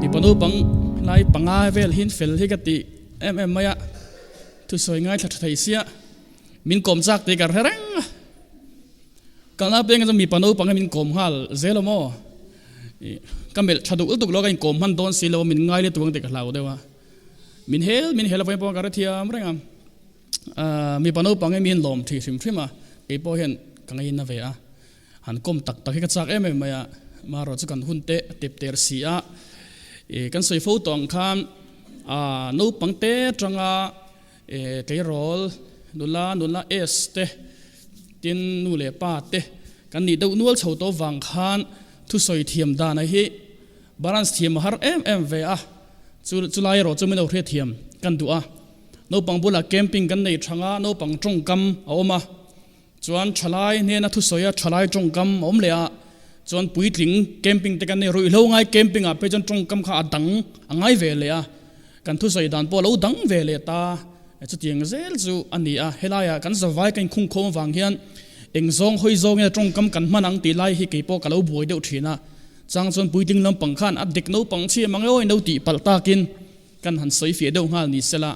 Mipa naupang lai panga vel hian fel hi ka ti em em mai a, thusawi ngaithla tha thei sia min kawm chak tih ka hre reng a. Kalna peng chu mipa naupang hi min kawm nghal zel awm aw. Ka melh tha duh lutuk lo ka inkawm hman dawn si lo a, min ngai let tuang tih ka hlau deuh a. Min hel min hel avangin pawh ka hrethiam reng a. Mipa naupang hi min lawm thih hrim hrim a, kei pawh hian ka ngaina ve a. Han kawm tak tak hi ka chak em em mai a, marawh chu kan hun te a tep ter si a. Kan sawi fo tawh ang khan naupang te atanga tleirawl nula nula S te tin nu leh pa te kan nih deuh nual chho tawh vang khan thusawi thiam dana hi balance thiam a har em em ve a, chu chulai erawh chu min lo hriatthiam kan duh a. Naupang bulah camping kan nei thang a, naupang tawngkam a awm a, chuan thalai hnena thusawi a thalai tawngkam a awm leh a, chuan puitling camping te kan nei ruihhlo ngai camping ah phei chuan tawngkam kha a dang a ngai ve leh a, kan thusawi dan pawh a lo dang ve leh ta, chutiang zel chu a ni a, helaiah kan zavai ka inkhungkhawm avang hian eng zawng hawi zawngin a tawngkam kan hman ang tih lai hi kei pawh ka lo buai deuh thin a, chang chuan puitling lampang khan a dik naupang chhiam ang emaw in lo tih palh takin Kan han sawi fiah deuh nghal ni sela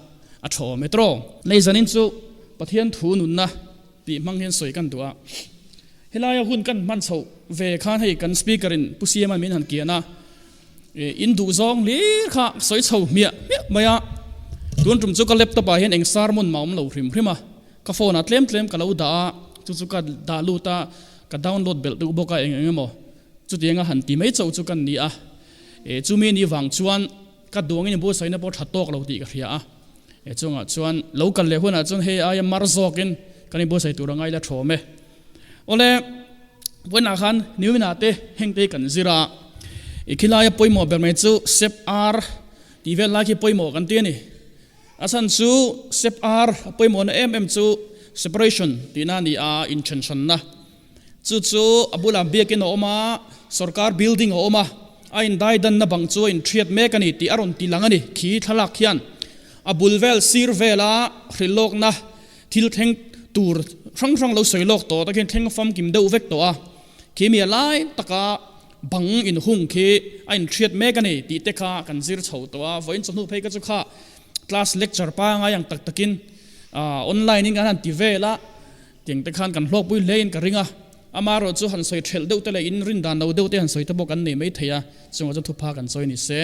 a tha awm e tawng. Lei zanin chu Pathian thu nunna tih hmang hian sawi kan duh a. Helaia hun kan hman chhoh ve khan hei kan speaker in Pu Siama min han kian a, in duh zawng hlir kha sawi chho hmiah hmiah mai a. Tun tum chu ka laptop ah hian eng sermon mah awm lo hrim hrim a, ka phone ah tlem tlem ka lo dah a, chu chu ka dah lut a, ka download belh deuh bawk a eng eng emaw chutianga han ti mai chauh chu kan ni a. Chumi ni vang chuan Ka duangin i buatsaihna pawh tha tawk lo tih ka hria a, he chungah chuan lo kal leh hunah chuan hei aia mar zawkin kan inbuatsaih tur a ngai la thawm e. Awle, vawiinah khan Niuminah te heng te hi kan zir a, i khilaia pawimawh ber mai chu Sep Ar tih vel lai khi pawimawh kan ti a ni. A chhan chu Sep Ar a pawimawhna em em chu separation tihna a ni a, inthenhranna. Chu chu a bulah biakin a awm a, sorkar building a awm a, a indaidanna bang chu a inhriat mek a ni tih a rawn ti lang a ni. Khi thlalak hian a bul vel sir vela hrilhlawkna thil thleng tur hrang hrang lo sawi lawk tawh takin thleng famkim deuh vek tawh a, khi mi a lai taka bang inhung khi a inhriat mek a ni tih te kha kan zir chho tawh a. Vawiin chawhnu phei kha chu kha class lecture pangai ang tak takin online in kan han ti vel a. Tiang te khan kan hlawkpui hle in ka ring a, amaherawh chu han sawi thelh deuh te leh in rin dan lo deuh te han sawi te pawh kan nei mai thei a, chungah chuan thupha kan chawi ni se.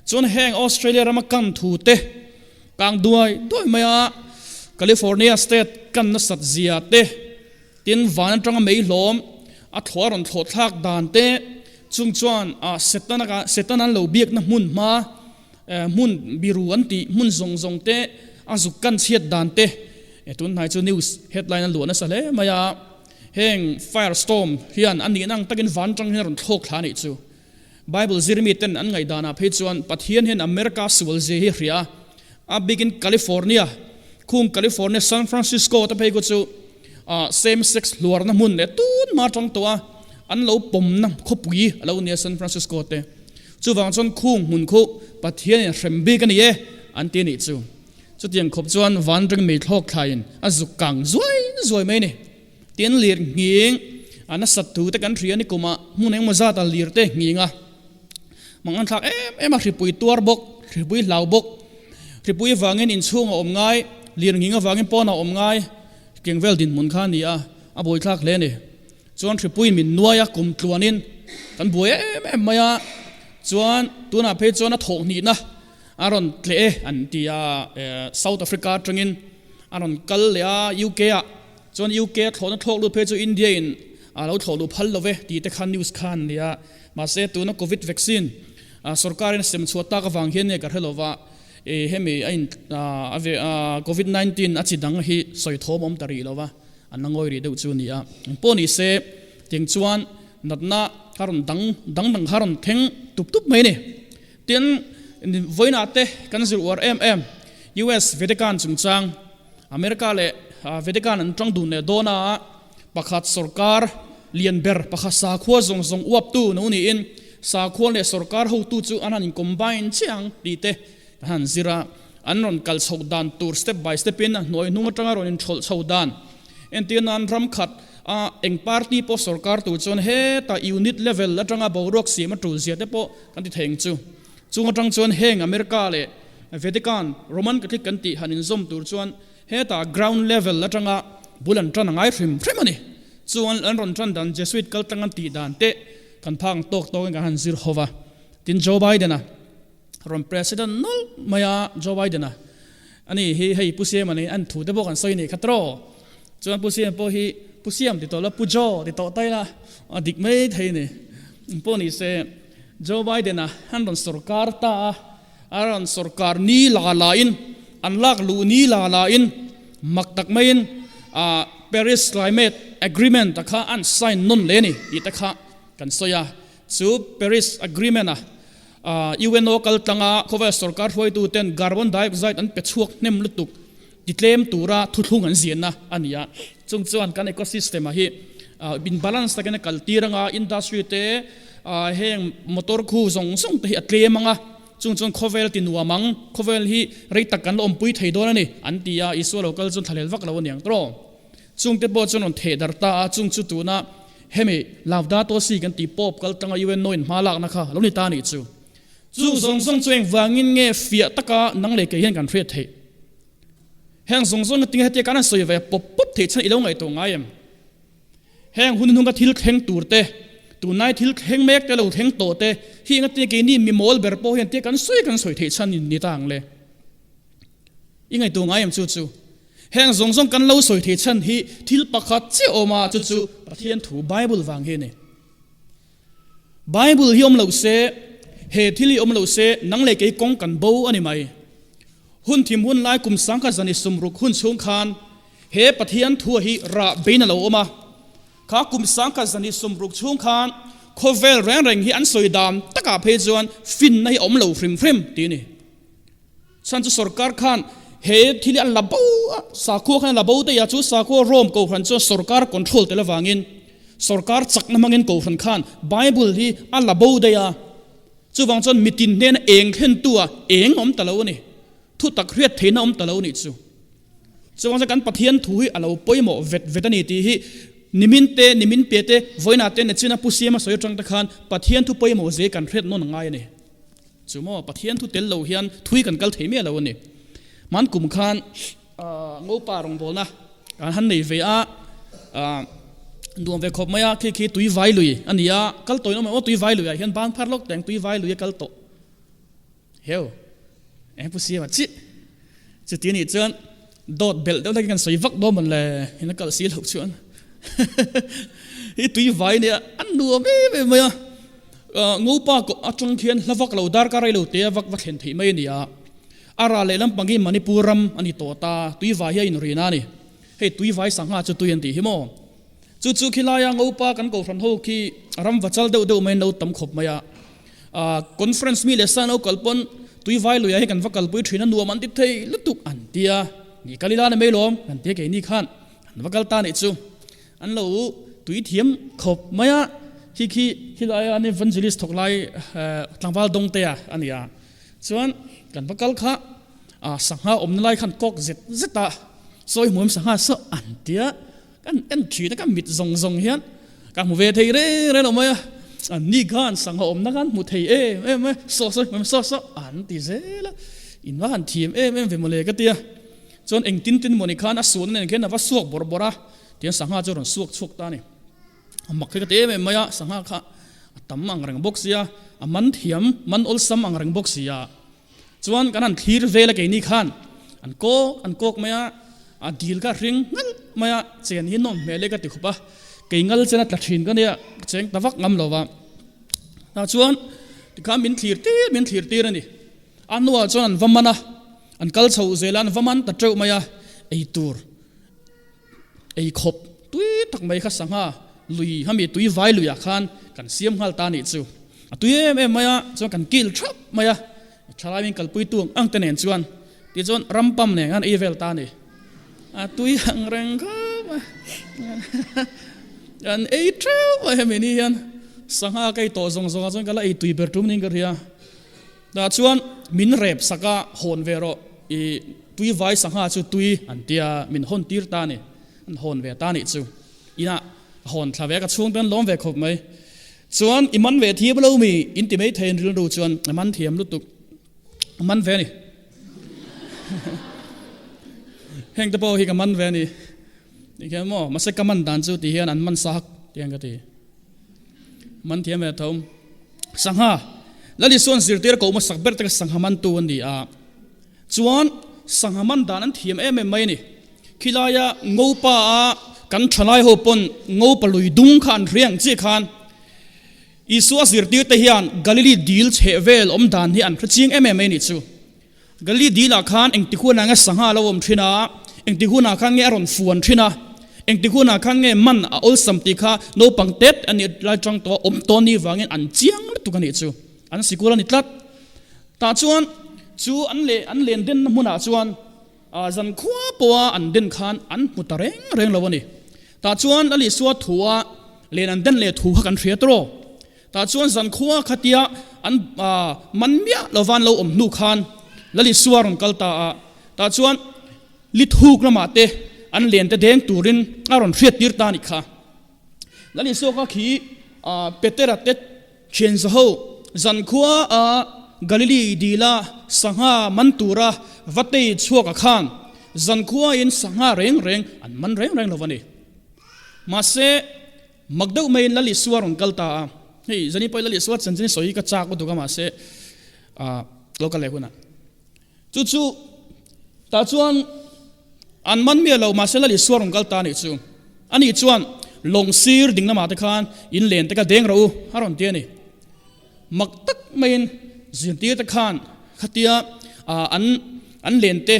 Chuan heng Australia rama kan thu te kang duai duai mai a, California state kan nasat zia te, tin van atanga mei hlawm a thlawh a rawn thlawh thlak dan te, chung chuan Setana Setana an lo biakna hmun hma hmun biru an tih hmun zawng zawng te a zuk kan chhiat dan te tun hnai chu news headline a luah nasa hle mai a, heng fire storm hian a nihna ang takin van tang hian a rawn thlawk thla a nih chu. Bible zirmi ten an ngaihdanah phei chuan Pathian hian America sual zia hi a hria a, a bikin California khung California San Francisco te phei khu chu same sex hluarna hmun leh tun hma tang tawh a an lo pawmna khawpui a lo nia San Francisco te. Chuvang chuan khung hmun khu Pathianin hrem bik a ni e an ti a nih chu. Chutiang khawp chuan vanring mei thlawk thlaiin a zuk kang zuai zuai mai a ni. Tin lir nghing a nasat thu te kan hria ni kumah hmun engemaw zat a lir te nghing a mang an thlak em em a, hripui tuar bawk, hripui hlau bawk, hripui avangin inchhung a awm ngai, lir nghing avangin pawn a awm ngai, keng vel dinhmun kha a ni a, a buaithlak hle a ni. Chuan hripuiin min nuai a, kum tluanin kan buai em em mai a, chuan tunah phei chuan a thawh hnihna a rawn tleh e an ti a, South Africa atangin a rawn kal leh a UK ah, chuan UK a thlawhna thlawk lut phei chu India in a lo thlawh luh phal lo ve tih te kha news kha an ni a, mahse tuna Covid vaccine sorkarin a sem chhuah tak avang hian nge ka hre lo va, hemi a in Covid 19 a chi dang hi sawi thawm awm ta rih lo va. An la ngawi rih deuh chu a ni a. Engpawh ni se, tiang chuan natna kha rawn dang dang dang kha rawn thleng tup tup mai a ni. Tin, vawiinah te kan zir uar em em, US Vatican chungchang, America leh Vatican an tang dun leh dawn a, pakhat sorkar lian ber, pakhat sakhua zawng zawng uaptu no niin, sakhua leh sorkar hotu chu an han in combine chiah ang tih te kan han zir a. An rawn kal chhoh dan tur step by step in a hnuai hnung atanga rawn inthawlh chho dan. Entir nan ram khat a eng party pawh sorkar tur chuan heta unit level atanga boruak siam a tul zia te pawh kan ti thei ang chu. Chung atang chuan heng America leh Vatican, Roman Catholic kan tih han inzawm tur chuan hetah ground level atanga bul an tan a ngai hrim hrim a ni. Chuan an rawn tan dan Jesuit kal tlang an tih dan te kan phak ang tawk tawkin kan han zir ho va. Tin Joe Biden-a rawn President nawlh mai a, Joe Biden-a a ni hi hei Pu Siama nen an thu te pawh kan sawi nih kha tawh. Chuan Pu Siama pawh hi Pu Siam ti tawh la Pu Joe ti tawh ta ila a dik mai thei a ni. Pawh ni se Joe Biden-a an rawn sorkar ta a, a rawn sorkar ni la la in, an lak luh ni la la in, mak tak maiin Paris Climate Agreement a kha an sign nawn leh a ni tih te kha kan sawi a. Chu Paris Agreement a UNO kal tlanga khawvel sorkar hruaitu ten carbon dioxide an pe chhuak hnem lutuk ti tlem tura thuthlung an ziahna a ni a. Chung chuan kan ecosystem ah hi in balance takin a kal tir anga, industry te heng motor khu zawng zawng te hi a tlem anga, chung chuan khawvel ti nuam ang, khawvel hi rei tak kan la awmpui thei dawn a ni an ti a, Isua lo kal chuan thlalel vak lo a ni ang tawh. Chungte pawh chuan rawn theh darh ta a, chung chu tuna hemi Laudato Si kan tih Pope kal tanga UNO in hma lakna kha lo ni ta a nih chu. Chung zawng zawng chu engvangin nge fiah taka nang leh kei hian kan hriat theih? Heng zawng zawng tinge hetia kan han sawi ve pawp pawp theih chhan i lo ngaihtuah ngai em? Heng hun hnunga thil thleng tur te, tunlai thil thleng mek te lo thleng tawh te hi engatinge keini mi mawl ber pawh hian tia kan sawi kan sawi theih chhan ni ta ang le? I ngaihtuah ngai em chu chu? Heng zawng zawng kan lo sawi thei chhan hi thil pakhat chiah awm a, chu chu Pathian thu Bible vang hi a ni. Bible hi awm lo se, he thil hi awm lo se, nang leh kei kawng kan bo a ni mai. Hun thim hun lai kum sangkhat zan i sumruk hun chhung khan he Pathian thu hi rah bein a lo awm a. Kha kum sangkhat zan i sumruk chhung khan khawvel reng reng hi an sawi dan takah phei chuan finna hi a awm lo hrim hrim tih a ni. Chhan chu sorkar khan he thil hi an la bo a, sakhua khan a la bo daih a, chu sakhua Rome kohhran chuan sorkar control tel avangin sorkar chakna hmangin kohhran khan Bible hi a la bo daih a, chuvang chuan mitin hnena eng thlentu ah eng awm ta lo a ni, thutak hriat theihna awm ta lo a nih chu. Chuvang chuan kan Pathian thu hi a lo pawimawh vet vet a ni tih hi nimin te, nimin pe te, vawiinah te Nechina Pu Siama sawi atang te khan Pathian thu pawimawh zel kan hriat nawn a ngai a ni. Chu maw, Pathian thu tel lo hian thui kan kal thei miah lo a ni. Hman kum khan Ngopa rawngbawlna kan han nei ve a, nuam ve khawp mai a, khi khi tui vai lui a ni a, kal tawhin awm em aw, tui vai luiah hian ban phar lawk teng tui vai lui a kal tawh heu, eng pu siam a chi, chuti a nih chuan dawt belh deuh hlek in kan sawi vak dawn mawn le, in a kal si loh chuan hi tui vai nia a nuam em em mai a. Ngopa kawh atang khian hla vak lo darkar rei lo te a vak va thlen theih mai a ni a, a ral leh lampang hi Manipur ram a ni tawh ta, tuivai hi a inrin a ni. Hei tuivai sangha chu tui an tih hi maw? Chu chu khilaia Ngopa kan kohhran ho khi ram va chal deuh deuh mai an lo tam khawp mai a, conference mi leh sa an lo kal pawn tuivai luiah hi kan va kalpui thin a nuam an ti thei lutuk an ti a, ni kal ila ni mai lawm kan ti a keini khan an va kal ta nih chu. An lo tui thiam khawp mai a, khi khi khilai an evangelist thawk lai tlangval dawng te a a ni a, chuan kan va kal kha sangha awmna lai khan kawk zet zet a, sawi hmuam sangha saw an tia kan en thin a, ka mit zawng zawng hian ka hmu ve thei reng reng lo mai a, an ni khan sangha awmna khan hmu thei em em mai, saw sawi hmuam saw saw an ti zel a, in va han thiam em em ve mawle ka tia, chuan engtin tin mawni khan a suahna nen khian a va suak bawrh bawrh a. Tiang sangha chu a rawn suak chhuak ta a ni. A mak hi ka ti em em mai a, sangha kha a tam ang reng bawk sia, a man thiam, man awlsam ang reng bawk sia. Chuan kan han thlir vel a keini khan an kawk an kawk mai a, a dil kha a hring ngal mai a, chen hi nawm hmel e ka ti khawp a, kei ngal chen a tla thin ka nia, ka cheng ta vak ngam lo va. Tah chuan tikhan min thlir tir min thlir tir a ni. A hnuah chuan an va man a, an kal chho zel a, an va man ta teuh mai a, ei tur. Ei khawp tui tak mai kha sangha lui hami tui vai luiah khan kan siam nghal ta nih chu. A tui em em mai a, chuan kan kil thap mai a, thalai min kalpui tu ang ang te nen chuan tichuan ram pam nen khan ei vel ta ni. A tui ang reng khawp a, kan ei theuh mai hemi ni hian sangha ka ei tawh zawng zawngah chuan ka la ei tui ber tum niin ka hria. Tah chuan min rep sak a, hawn ve rawh, i tui vai sangha chu tui an tia, min hawn tir ta a ni, an hawn ve ta a nih chu. Inah a hawn thla ve a, ka chhung te an lawm ve khawp mai. Chuan i man ve thiam lo mi in ti mai thei an rilru chuan a man thiam lutuk. A man ve a ni. Heng te pawh hi ka man ve a ni. Ti khian maw mahse ka man dan chu ti hian an man sa hak ti hian ka ti. Man thiam ve tho. Sangha Lal Isua'n zirtir a koh hmasak ber te kha sangha mantu an ni a. Chuan sangha man dan an thiam em em mai a ni. Khilaia Ngopa a kan thalai ho pawn Ngopa lui dung kha an hria ang chiah khan Isua zirtirte hian Galili dil chheh vel awm dan hi an hre chiang em em mai a nih chu. Galili dilah khan engti hunah nge sangha a lo awm thin a, engti hunah khan nge a rawn fuan thin a, engti hunah khan nge man a awlsam tih kha naupang tet a nih lai tang tawh a awm tawn ni vangin an chiang lutuk a nih chu. An sikul a ni tlat. Tah chuan chu an leh an len denna hmunah chuan zan khua pawha an den khan an hmu ta reng reng lo a ni. Tah chuan Lal Isua thua len an den leh thu kha kan hria tawh. Tah chuan zan khua khatia an man miah lova an lo awm hnu khan Lal Isua rawn kal ta a. Tah chuan li thuk lamah te an len te deng turin a rawn hriat tir ta a nih kha. Lal Isua kha khi Petera te Thianzaho zankhua a Galili dila sangha man tura va tei chhuaka khan zankhuain sangha reng reng an man reng reng lo a ni. Mahse, mak deuh maiin Lal Isua rawn kal ta a. Hei, zani pawhin Lal Isua chanchin sawi hi ka chak lutuk a, mahse, lo kal leh hunah. Chu chu tah chuan an man miah lo, mahse Lal Isua rawn kal ta a nih chu. Ani chuan lawng sir ding lamah te khan in len te kha deng rawh u a rawn ti a ni. Mak tak maiin zirtir te khan khatia an an len te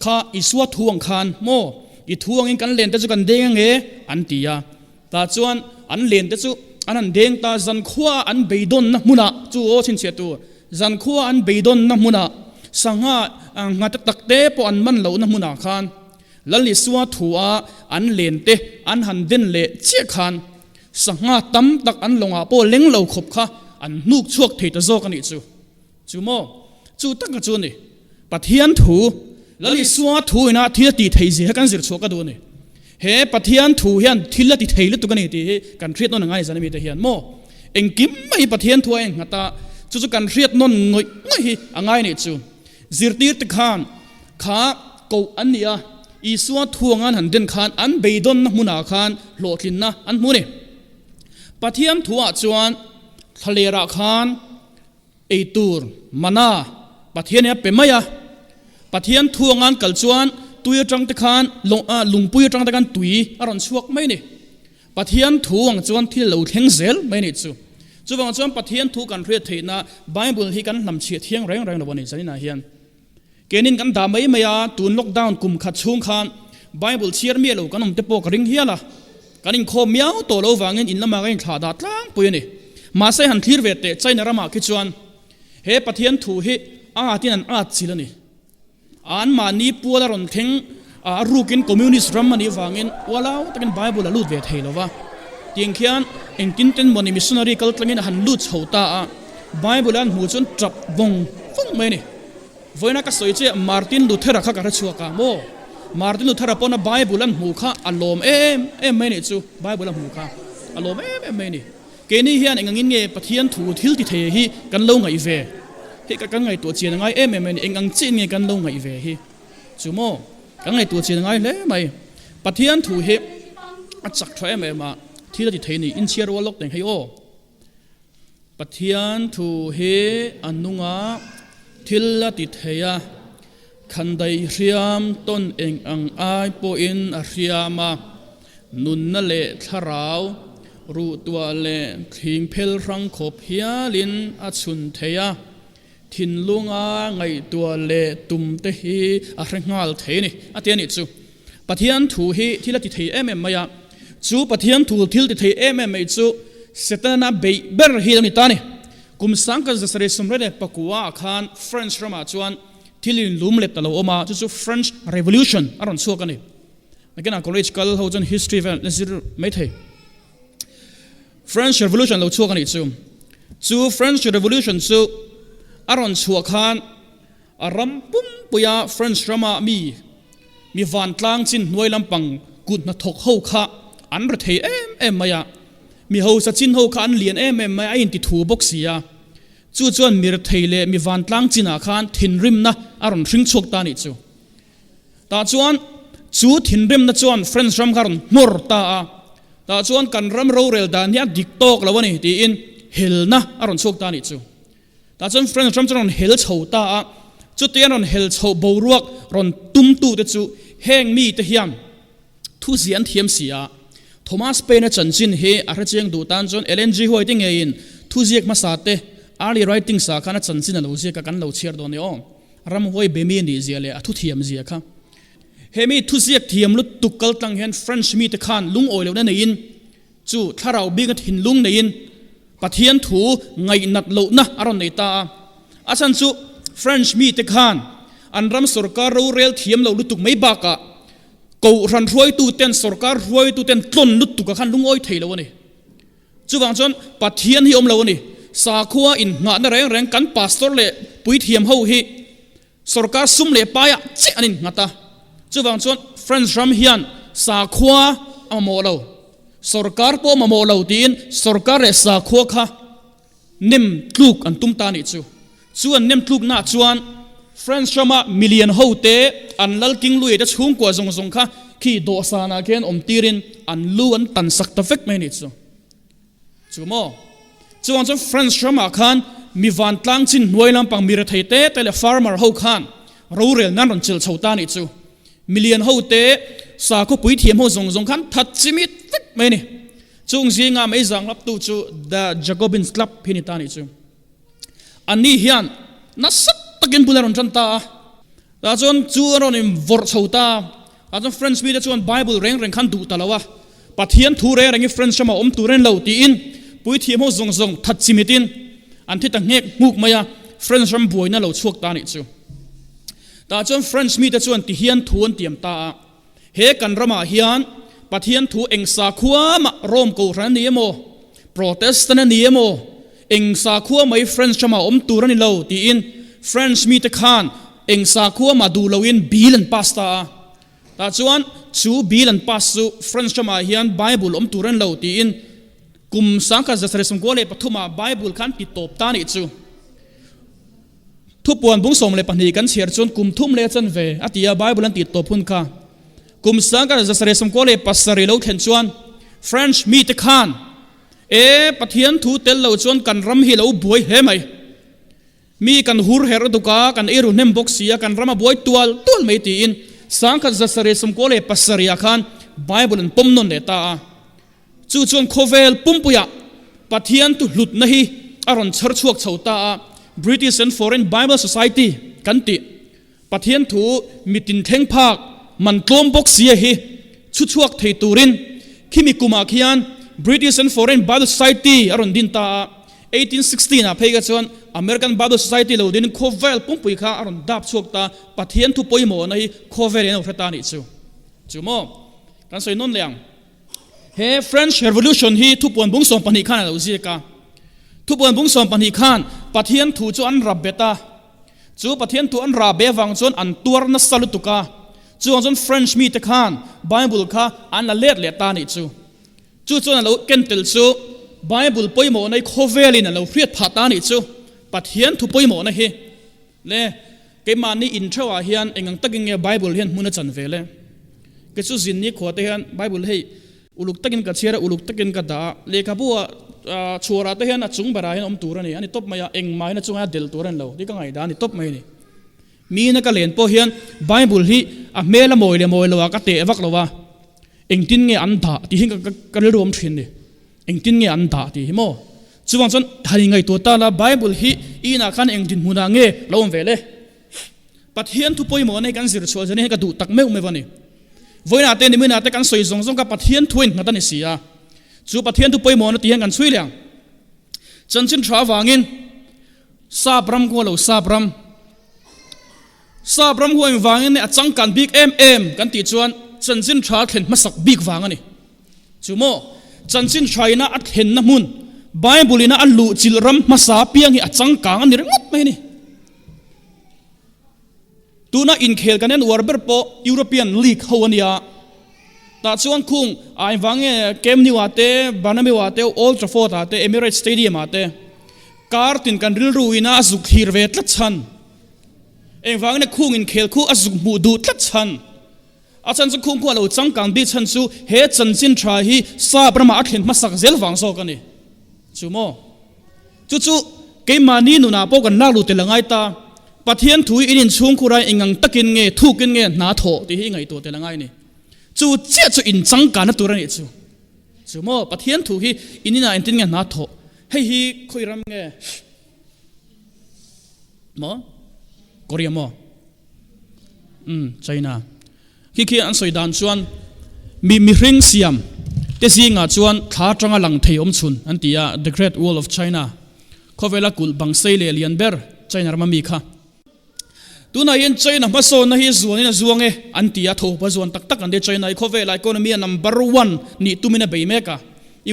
kha Isua thu ang khan maw i thu angin kan len te chu kan deng ange an ti a. Tah chuan an len te chu an han deng ta, zankhua an beidawnna hmunah chu aw chhinchhiah tur, zankhua an beidawnna hmunah sangha nghate takte pawh an man lohna hmunah khan Lal Isua thua an len te an han den leh chiah khan sangha tam tak an lawngah pawh leng lo khawp kha an hnuk chhuak thei ta zawk a nih chu. Chu maw? Chu taka chu a ni. Pathian thu, Lal Isua thu ina thil a tih theih zia hi kan zir chhuah ka duh a ni. He Pathian thu hian thil a ti thei lutuk a ni tih hi kan hriat nawn a ngai zan a mite hian maw? Engkim mai hi Pathian thu a engnghat a, chu chu kan hriat nawn ngawih ngawih hi a ngai nih chu. Zirtirte khan kha koh an ni a, Isua thu anga an han den khan an beidawnna hmunah khan hlawhtlinna an hmu a ni. Pathian thuah chuan thlalerah khan Ei tur, mana, Pathian hi a pe mai a. Pathian thu anga an kal chuan tui atang te khan, lungpui atang te khan tui a rawn chhuak mai a ni. Pathian thu ang chuan thil a lo thleng zel mai a nih chu. Chuvang chuan Pathian thu kan hriat theihna Bible hi kan hlamchhiah thiang reng reng lo a ni zaninah hian. Kenin kan dah mai mai a, tun lockdown kum khat chhung khan Bible chhiar miah lo kan awm te pawh ka ring hial a, kan inkhawm miau tawh lo vangin in lamah ka inthlah dah tlangpui a ni. Mahse han thlir ve teh China ramah khi chuan he Pathian thu hi a atin an at chil a ni. Anmahni pual a rawn thleng a rukin Communist ram a nih vangin ualau takin Bible a lut ve thei lo va. Tiang khian engtin ten mawni missionary kal tlangin a han lut chho ta a, Bible a an hmuh chuan tap vawng vawng mai a ni. Vawiina ka sawi che Martin Luther-a kha ka hre chhuak a maw? Martin Luther-a pawna Bible an hmuh kha a lawm em em mai a nih chu, Bible a hmuh kha a lawm em em mai a ni. Keini hian eng angin nge Pathian thu thil ti thei hi kan lo ngaih ve? Hei ka kan ngaihtuah chian a ngai em em mai a ni, eng ang chiah in nge kan lo ngaih ve hi chu maw? Kan ngaihtuah chian a ngai hle mai. Pathian thu hi a chak tha em em a, thil a ti thei a ni, inchhiar rual lawk teng hei aw. Pathian thu hi a nung a, thil a ti thei a, khandai hriam tawn eng ang ai pawhin a hriam a, nunna leh thlarau, ruhtuah leh thling phel hrang khawp hialin a chhun thei a, thinlunga ngaihtuah leh tum te hi a hre nghal thei a ni, a ti a nih chu. Pathian thu hi thil a ti thei em em mai a, chu Pathian thu thil ti thei em em mai chu Setana beih ber hi a ni ta a ni. Kum sangkhat zasarih sawmriat leh pakua ah khan French ramah chuan thil inlum let a lo awm a, chu chu French Revolution a rawn chhuak a ni. Nakinah college kal ho chuan history vel an zir mai thei. French Revolution lo chhuak a nih chu. Chu French Revolution chu a rawn chhuah khan A ram pumpuia French rama mi mi vantlang chin hnuai lampang kut hnathawk ho kha an ri thei em em mai a. Mi hausa chin ho kha an lian em em mai a, a inti thu bawk si a. Chu chuan mirthei leh mi vantlang chinah khan thinrimna a rawn hring chhuak ta a nih chu. Tah chuan chu thinrimna chuan French ram kha a rawn nghawr ta a. Tah chuan kan ram rorel dan hi a dik tawk lo a ni tiin helna a rawn chhuak ta a nih chu. Tah chuan French ram chu rawn hel chho ta a, chutia rawn hel chhoh boruak rawn tumtute chu heng mite hian thuziah an thiam si a. Thomas Paine-a chanchin hi a hrechiang duh tan chuan Ellen G. White ngeiin thuziak hmasa te early writings ah khan a chanchin a lo ziak a, kan lo chhiar dawn e aw. Ramhuai bemi nih zia leh a thuthiam zia kha. He mi thuziak thiam lutuk kal tlang hian French mite khan lungawi lohna neiin Chu thlarau bika thinlung neiin Pathian thu ngaihnat lohna a rawn nei ta a. A chhan chu French mite khan an ram sorkar rorel thiam lo lutuk mai bakah Kohhran hruaituten sorkar hruaituten tlawn lutuk a khan lungawi thei lo a ni. Chuvang chuan Pathian hi awm lo a ni. Sakhua inngahna reng reng kan pastor leh puithiam ho hi Sorkar sum leh paiah chiah an innghat a, chuvang chuan France ram hian sakhua a mamawh lo, sorkar pawh a mamawh lo tiin sorkar leh sakhua kha nem tluk an tum ta a nih chu. Chu an nem tluknaah chuan France rama milian hote an lal king luia te chhungkua zawng zawng kha khi dawhsanah khian awm tirin an lu an tan sak ta vek mai a nih chu. Chu maw? Chuvang chuan France ramah khan mi vantlang chin hnuai lampang mi rethei te te leh farmer ho khan rorel nan rawn chilh chho ta nih chu. Milian ho te, sakhaw puithiam ho zawng zawng khan that chimit vek mai a ni. Chung zinga meizang hlaptu chu The Jacobins Club hi ni ta nih chu. Anni hian nasa takin bul a rawn tan ta a. Tah chuan chu a rawn invawrh chho ta a. Tah chuan French mite chuan Bible reng reng khan duh ta lo a. Pathian thu reng rengin French ramah awm tur a ni lo tiin puithiam ho zawng zawng that chimitin an thi ta nghek nghuk mai a. French ram buaina lo chhuak ta a nih chu. Tah chuan French mite chuan tihian thu an tiam ta a. He kan ramah hian Pathian thu eng sakhua mah Rome Kohhran a ni emaw, Protestant a ni emaw, eng sakhua mai French ramah awm tur a ni lo tiin French mite khan eng sakhua mah duh loin bill an pass ta a. Tah chuan chu bill an pass chu French ramah hian Bible awm tur a ni lo tiin kum 1993 ah Bible khan ti tawp ta a nih chu. Thupuan bung 12 kan chhiar chuan kum thum leh a chanve a ti a, Bible an tih tawp hun kha. Kum 1997 lo thlen chuan French mite khan, E, Pathian thu tel lo chuan kan ram hi lo buai hle mai. Mi kan hur herh duk a, kan eiru hnem bawk si a, kan ram a buai tual tual mai tiin 1997 ah khan Bible an pawm nawn leh ta a. Chu chuan khawvel pumpuiah Pathian tu hlutna hi a rawn chhar chhuak chho ta a, British and Foreign Bible Society kan tih Pathian thu mitin thleng phak man tlawm bawk sia hi chhu chhuak thei turin khimi kumah khian British and Foreign Bible Society a rawn din ta a, 1816 ah phei kha chuan American Bible Society lo dinin khawvel pumpui kha a rawn dap chhuak ta, Pathian thu pawimawhna hi khawvelin a lo hre ta a nih chu. Chu maw? Kan sawi nawn leh ang. He French Revolution hi thupuan bung 12 khan a lo ziak a. Thupuan bung 12 khan Pathian thu chu an rap bet a. Chu Pathian thu an rah beh avang chuan an tuar nasa lutuk a. Chuvang chuan French mite khan Bible kha an la let leh ta a nih chu. Chu chuan a lo ken tel chu Bible pawimawhna hi khawvelin a lo hriat phah ta a nih chu. Pathian thu pawimawhna hi le Keimahni intheuhah hian eng ang takin nge Bible hian hmun a chan ve le? Kei chu zin ni khua te hian Bible hei uluk takin ka chhiar a, uluk takin ka dah a, lehkhabu ah chhuarah te hian a chung berah hian awm tur a ni, a ni tawp mai a, engmah hian a chungah hian a del tur a ni lo tih ka ngaihdan a ni tawp mai a ni. Miin a ka len pawh hian Bible hi a hmel a mawi leh mawi lo ah ka teh vak lo a, engtin nge an dah tih hi ka rilru awm thin a ni. Engtin nge an dah tih hi maw? Chuvang chuan han ingaihtuah ta la, Bible hi i inah khan eng dinhmunah nge lo awm ve le? Pathian thu pawimawhna hi kan zir chhuah zan hi ka duh tak meuh meuh a ni. Vawiinah te niminah te kan sawi zawng zawng kha Pathian thu a innghat a ni si a. Chu Pathian thu pawimawhna tih hian kan chhui leh ang. Chanchin tha avangin Sap ram khaw lo Sap ram. Sap ram huai vangin a changkan bik em em kan tih chuan chanchin tha thlen hmasak bik vang a ni. Chu maw? Chanchin hraina a thlenna hmun, Bible ina a luh chilh ram hmasa piang hi a changkang a ni ringawt mai a ni. Tuna inkhel kan en uar ber pawh European League ho a nia. Tah chuan khung ah engvang nge Camp Nou ah te, Bernabeu ah te, Old Trafford ah te, Emirates Stadium ah te kar tin kan rilru ina a zuk thlir ve tlat chhan? Engvangin khung inkhel khu a zuk hmuh duh tlat chhan? A chhan chu khung khu a lo changkang bik chhan chu he chanchin tha hi sap ramah a thlen hmasak zel vang zawk a ni. Chu maw? Chu chu keimahni nunah pawh kan lak lut tel a ngai ta. Pathian thu hi in inchhung khur a engang takin nge thukin nge hna thawh tih hi i ngaihtuah tel a ngai a ni. Chu chiah chu inchangkanna tur a nih chu. Chu maw? Pathian thu hi in inah engtin nge hna thawh? Hei hi khawi ram nge? Maw? Korea maw? Umm, China. Khi khi an sawi dan chuan mi mihring siam te zingah chuan thla atanga lang thei awm chhun an ti a, The Great Wall of China, khawvela kulh bang sei leh lian ber China rama mi kha. Tunah hian China hmasawnna hi zuanin a zuang e an ti a, thopa zuan tak tak an ti a, China hi khawvela economy a number one nih tumin a bei mek a,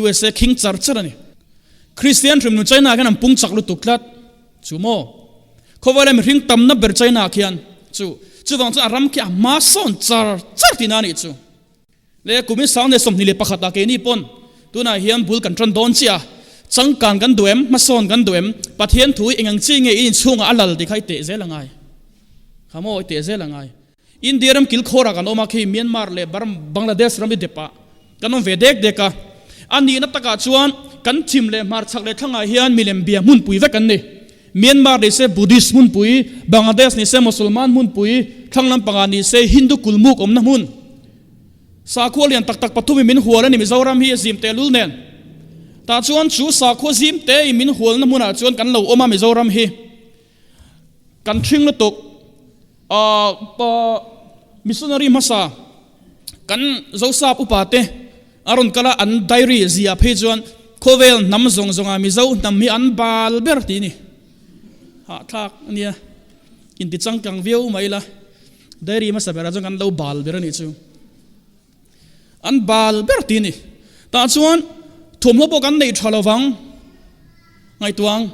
USA khing char char a ni. Kristian hrimnu China ah khian an pung chak lutuk tlat. Chu maw? Khawvela mihring tamna ber China ah khian chu. Chuvang chuan a ram khi a hma sawn char char tihna a nih chu. Le kumin 2021 ah keini pawn tunah hian bul kan tan dawn chiah a. Changkan kan duh em? Hmasawn kan duh em? Pathian thu hi eng ang chi nge in inchhungah a lal tih kha i teh zel a ngai. Kha maw i teh zel a ngai. India ram kilkhawrah kan awm a, khi Myanmar leh Bangladesh ram i depah kan awm ve dek dek a. A nihna takah chuan kan thim leh hmarchhak leh thlangah hian milem bia hmunpui vek an ni. Myanmar ni se Buddhist hmunpui, Bangladesh ni se Mosolman hmunpui, thlang lampangah ni se Hindu kulmuk awmna hmun. Sakhua lian tak tak pathum i min hual a ni Mizoram hi a zim tehlul nen. Tah chuan chu sakhua zim te i min hualna hmunah chuan kan lo awm a Mizoram hi. Kan ṭhing lutuk a, missionary hmasa kan Zosap upa te a rawn kal a, an diary zia phei chuan khawvel hnam zawng zawnga Mizo hnam hi an bal ber tih a ni. Hahthlak a nia, inti changkang viau mai ila diary hmasa berah chuan kan lo bal ber a nih chu. An bal ber tih a ni. Tah chuan thuamhnaw pawh kan neih tha lo vang. Ngaihtuah ang.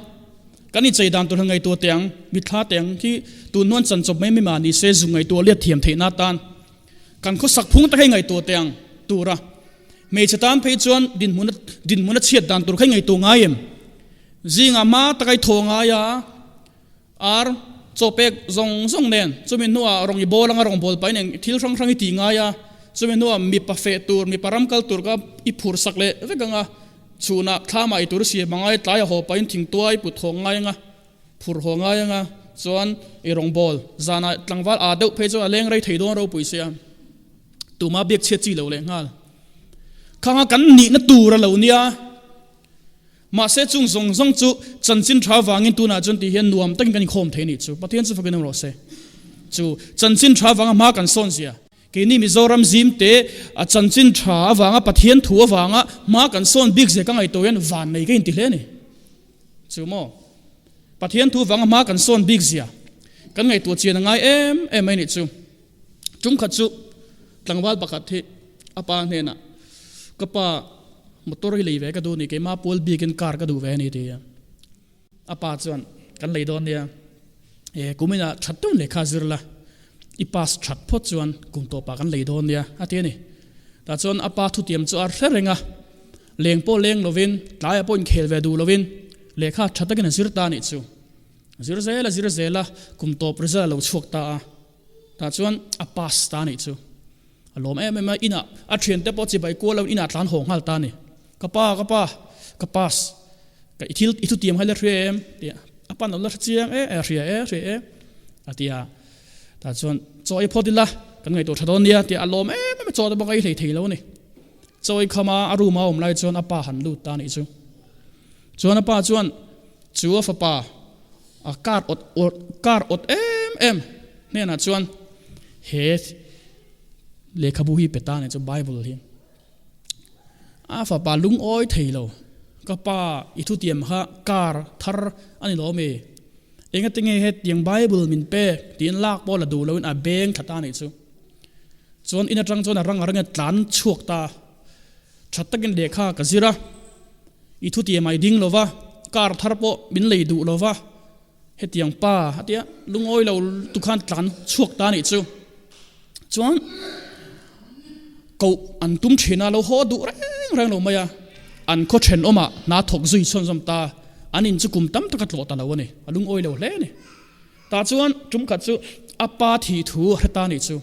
Kan inchei dan tur han ngaihtuah teh ang. Mitthla teh ang khi tun hnuan chan chawp mai mai mah ni se zu ngaihtuah liat thiam theihna atan kan khawsak phung tak hi ngaihtuah teh ang tura hmeichhe tan phei chuan dinhmuna dinhmuna chhiat dan tur kha i ngaihtuah ngai em? Zingah hma taka i thaw ngai a. Ar, chaw pek zawng zawng nen, chumi hnuah rawng i bawl anga rawng bawl pahin eng thil hrang hrang i tih ngai a, chumi hnuah mipa feh tur, mipa ram kal tur kha i phur sak leh vek anga, chhunah thlamah i tur siam angai, tlai a haw pahin thingtuai put haw ngai anga, phur haw ngai anga, chuan i rawng bawl zanah tlangval aa deuh phei chuan a leng rei thei dawn ropui sia, tuma biak chhiat chi lo leh nghal. Khanga kan nihna tur a lo nia. Mahse chung zawng zawng chu chanchin tha vangin tunah chuan tih hian nuam takin kan inkhawm thei a nih chu. Pathian chu fakin awm rawh se. Chu chanchin tha vanga hma kan sawn zia. Keini Mizoram zim te a chanchin tha avanga Pathian thu avanga hma kan sawn bik zia ka ngaihtuah hian van nei ka inti hle a ni. Chu maw? Pathian thu vanga hma kan sawn bik zia kan ngaihtuah chian a ngai em em mai a nih chu. Chungkhat chu tlangval pakhat hi a pa hnenah, Ka pa, motor hi lei ve ka duh ni, keimah pual bikin car ka duh ve a ni ti a. A pa chuan, Kan lei dawn nia, e, kuminah that deuh lehkha zir la, i pass that phawt chuan kum tawpah kan lei dawn nia, a ti a ni. Tah chuan a pa thutiam chu a hre reng a, leng pawh leng lovin, tlaiah pawh inkhel ve duh lovin lehkha tha takin a zir ta a nih chu. A zir zel a zir zel a, kum tawp result a lo chhuak ta a. Tah chuan a pass ta a nih chu. A lawm em em a, inah a thiante pawh chibai kual lo inah tlan haw nghal ta a ni. Ka pa, ka pa, ka pass, ka i thil i thutiam kha i la hria em? Tia a pan lo la hre chiang e, a hria e, hria e a ti a. Tah chuan chaw ei phawt ila, kan ngaihtuah tha dawn nia tia a lawm em em a, chaw te bawk a ei hlei thei lo a ni. Chaw ei khama a room a awm lai chuan a pa han lut ta a nih chu. Chuan a pa chuan chu a fapa A kar awt awt kar awt em em hnenah chuan he lehkhabu hi pe ta nih chu Bible hi. A fapa lungawi thei lo, ka pa i thutiam kha kar thar a ni lo mi? Engati nge hetiang Bible min pek tiin lak pawh la duh loin a beng thla ta nih chu. Chuan in atang chuan a rang a rang in a tlan chhuak ta. Tha takin lehkha ka zir a, i thutiam ai ding lova, car thar pawh min lei duh lova, hetiang pa a tia lungawi lo tu khan tlan chhuak ta a nih chu. Chuan. Koh an tum thin a, lo haw duh reng reng lo mai a. An khaw thenawmah hna thawk zui chhawnzawm ta, an in chu kum tam tak a tlawh ta lo a ni, a lungawi lo hle a ni. Tah chuan tum khat chu a pa thih thu a hre ta a nih chu.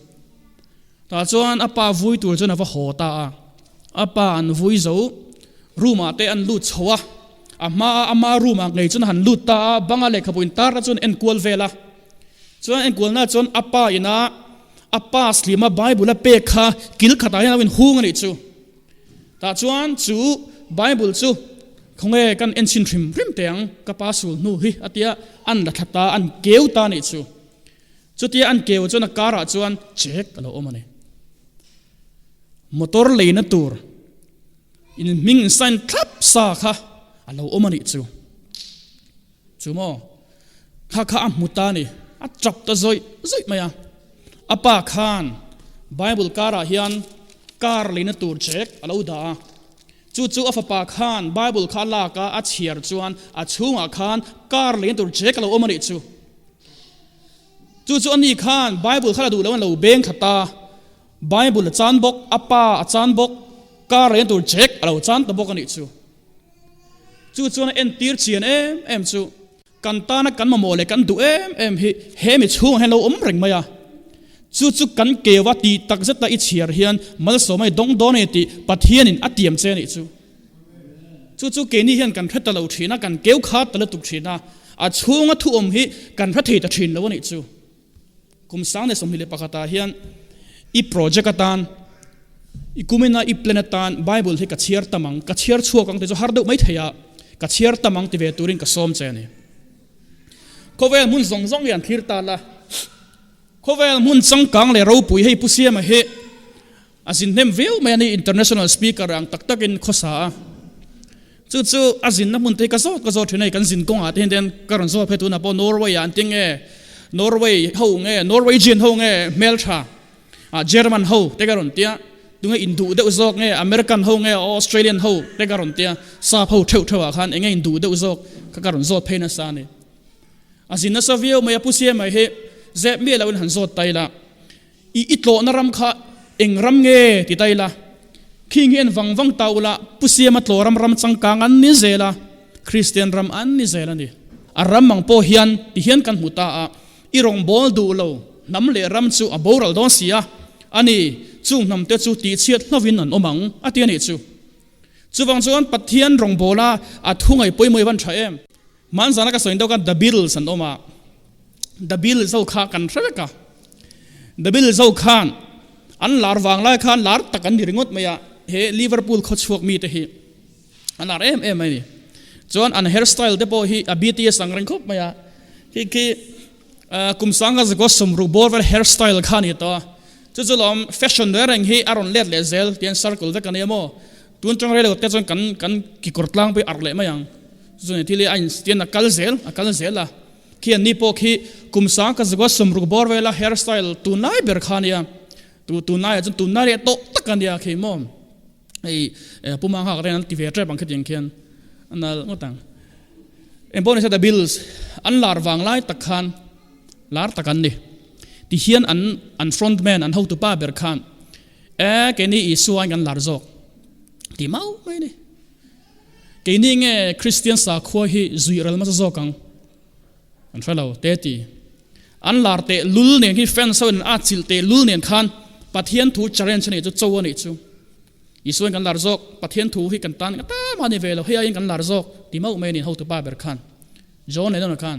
Tah chuan a pa vui tur chuan a va haw ta a, a pa an vui zo room ah te an lut chho a, a hma a ama room ah ngei chuan a han lut ta a, banga lehkhabu intar te chuan enkual vel a, chuan enkualna chuan a pa ina a pa slima Bible a pek kha kil khatah hian a lo inhung a nih chu. Tah chuan chu Bible chu khawnge kan enchhin hrim hrim teh ang, ka pa sul hnu hi a tia an la thla ta, an keu ta a nih chu. Chutia an keu chuan a karah chuan check a lo awm a ni. Motor leina tur in hming in sign thlap sa kha a lo awm a nih chu. Chu maw? Kha kha a hmu ta a ni. A chap ta zawih zawih mai a. A pa khan Bible karah hian car leina tur check a lo dah a. Chu chu a fapa khan Bible kha a lak a, a chhiar chuan a chhungah khan car leina tur check a lo awm a nih chu. Chu chu ani khan Bible kha la duh lo a lo beng thla ta. Bible a chan bawk, a pa a chan bawk, car leina tur check a lo chan ta bawk a nih chu. Chu chuan a entir chian em em chu kan tana kan mamawh leh kan duh em em hi he mi chhungah hian lo awm reng mai a. Chu chu kan keu a tih tak zeta i chhiar hian malsawm a i dawng dawn a ni tih Pathianin a tiam che a nih chu. Chu chu keini hian kan hre ta lo thin a, kan keu khat ta lutuk thin a, a chhunga thu awm hi kan hre thei ta thin lo a nih chu. Kum 2021 ah hian i project atan, i kumina i plan atan Bible hi ka chhiar tam ang, ka chhiar chhuak ang tih chu har deuh mai thei a, ka chhiar tam ang ti ve turin ka sawm che a ni. Khawvel hmun zawng zawng hi an thlir ta la, khawvel hmun changkang leh ropui hei Pu Siama hi A zin hnem viau mai a ni, international speaker ang tak takin khawsa a. Chu chu a zinna hmun te hi ka zawt ka zawt thin a ni, kan zin kawngah te hian ten ka rawn zawt phei tunah pawh Norway ah an ti nge, Norway ho nge, Norwegian ho nge hmeltha, ah German ho te ka rawn tia, tunge induh deuh zawk nge, American ho nge, Australian ho te ka rawn tia, sap ho theuh theuh ah khan enge induh deuh zawk kha ka rawn zawt phei nasa a ni. A zin nasa viau mai a, Pu Siama hi zep miah loin han zawt ta ila. I i tlawhna ram kha eng ram nge ti ta ila, khing hi en vang vang ta ula, Pu Siama tlawh ram ram changkang an ni zel a, Kristian ram an ni zel a ni. A ram ang pawh hian ti hian kan hmu ta a, i rawngbâwl duh lo hnam leh ram chu a boral dawn si a, a ni, chung hnamte chu tihchhiat hlovin an awm ang, a ti a nih chu. Chuvang chuan Pathian rawngbâwla a thu ngaih pawimawh i van tha em? Hmanzana ka sawi deuh khan The Beatles an awm a, The Beatles ho kha kan hre vek a. The Beatles ho khan an lar vang lai khan lar tak an ni ringawt mai a, he Liverpool khawchhuak mite hi an lar em em mai a ni. Chuan an hair style te pawh hi a BTS ang reng khawp mai a, khi khi kum sanga zakua sawmruk bawr vel hair style kha a ni tawh a. Chu chu lawm fashion reng reng hi a rawn let leh zel tian circle vek a nia maw. Tun tang rei lo te chuan kan kan kekawr tlangpui arh leh mai ang. Chu thil hi a in tian a kal zel a kal zel a. Khi an ni pawh khi kum sang ka zakua sawmruk bawr vela hair style tunlai ber kha a nia. Tu tunlaiah chuan tunlai leh tawh tak a nia khi maw. Hei Pu Manghak te hian an ti ve tep ang khitiang khian a nal ngawt ang. Engpawh nise the Bills an lar vang lai tak khan lar tak an ni. Tihian an an front man an hotupa ber khan E keini Isua in kan lar zawk tih mau mai a ni. Keini nge Kristian sakhua hi zui ral hmasa zawk ang? An hre lo te ti. An lar teh lul nen hi fans ho in an atchilh teh lul nen khan Pathian thu challenge a nih chu cho a nih chu. Isua in kan lar zawk, Pathian thu hi kan tan nga tam a ni ve lo, hei aiin kan lar zawk ti mauh mai a ni hotupa ber khan. John Lennon-a khan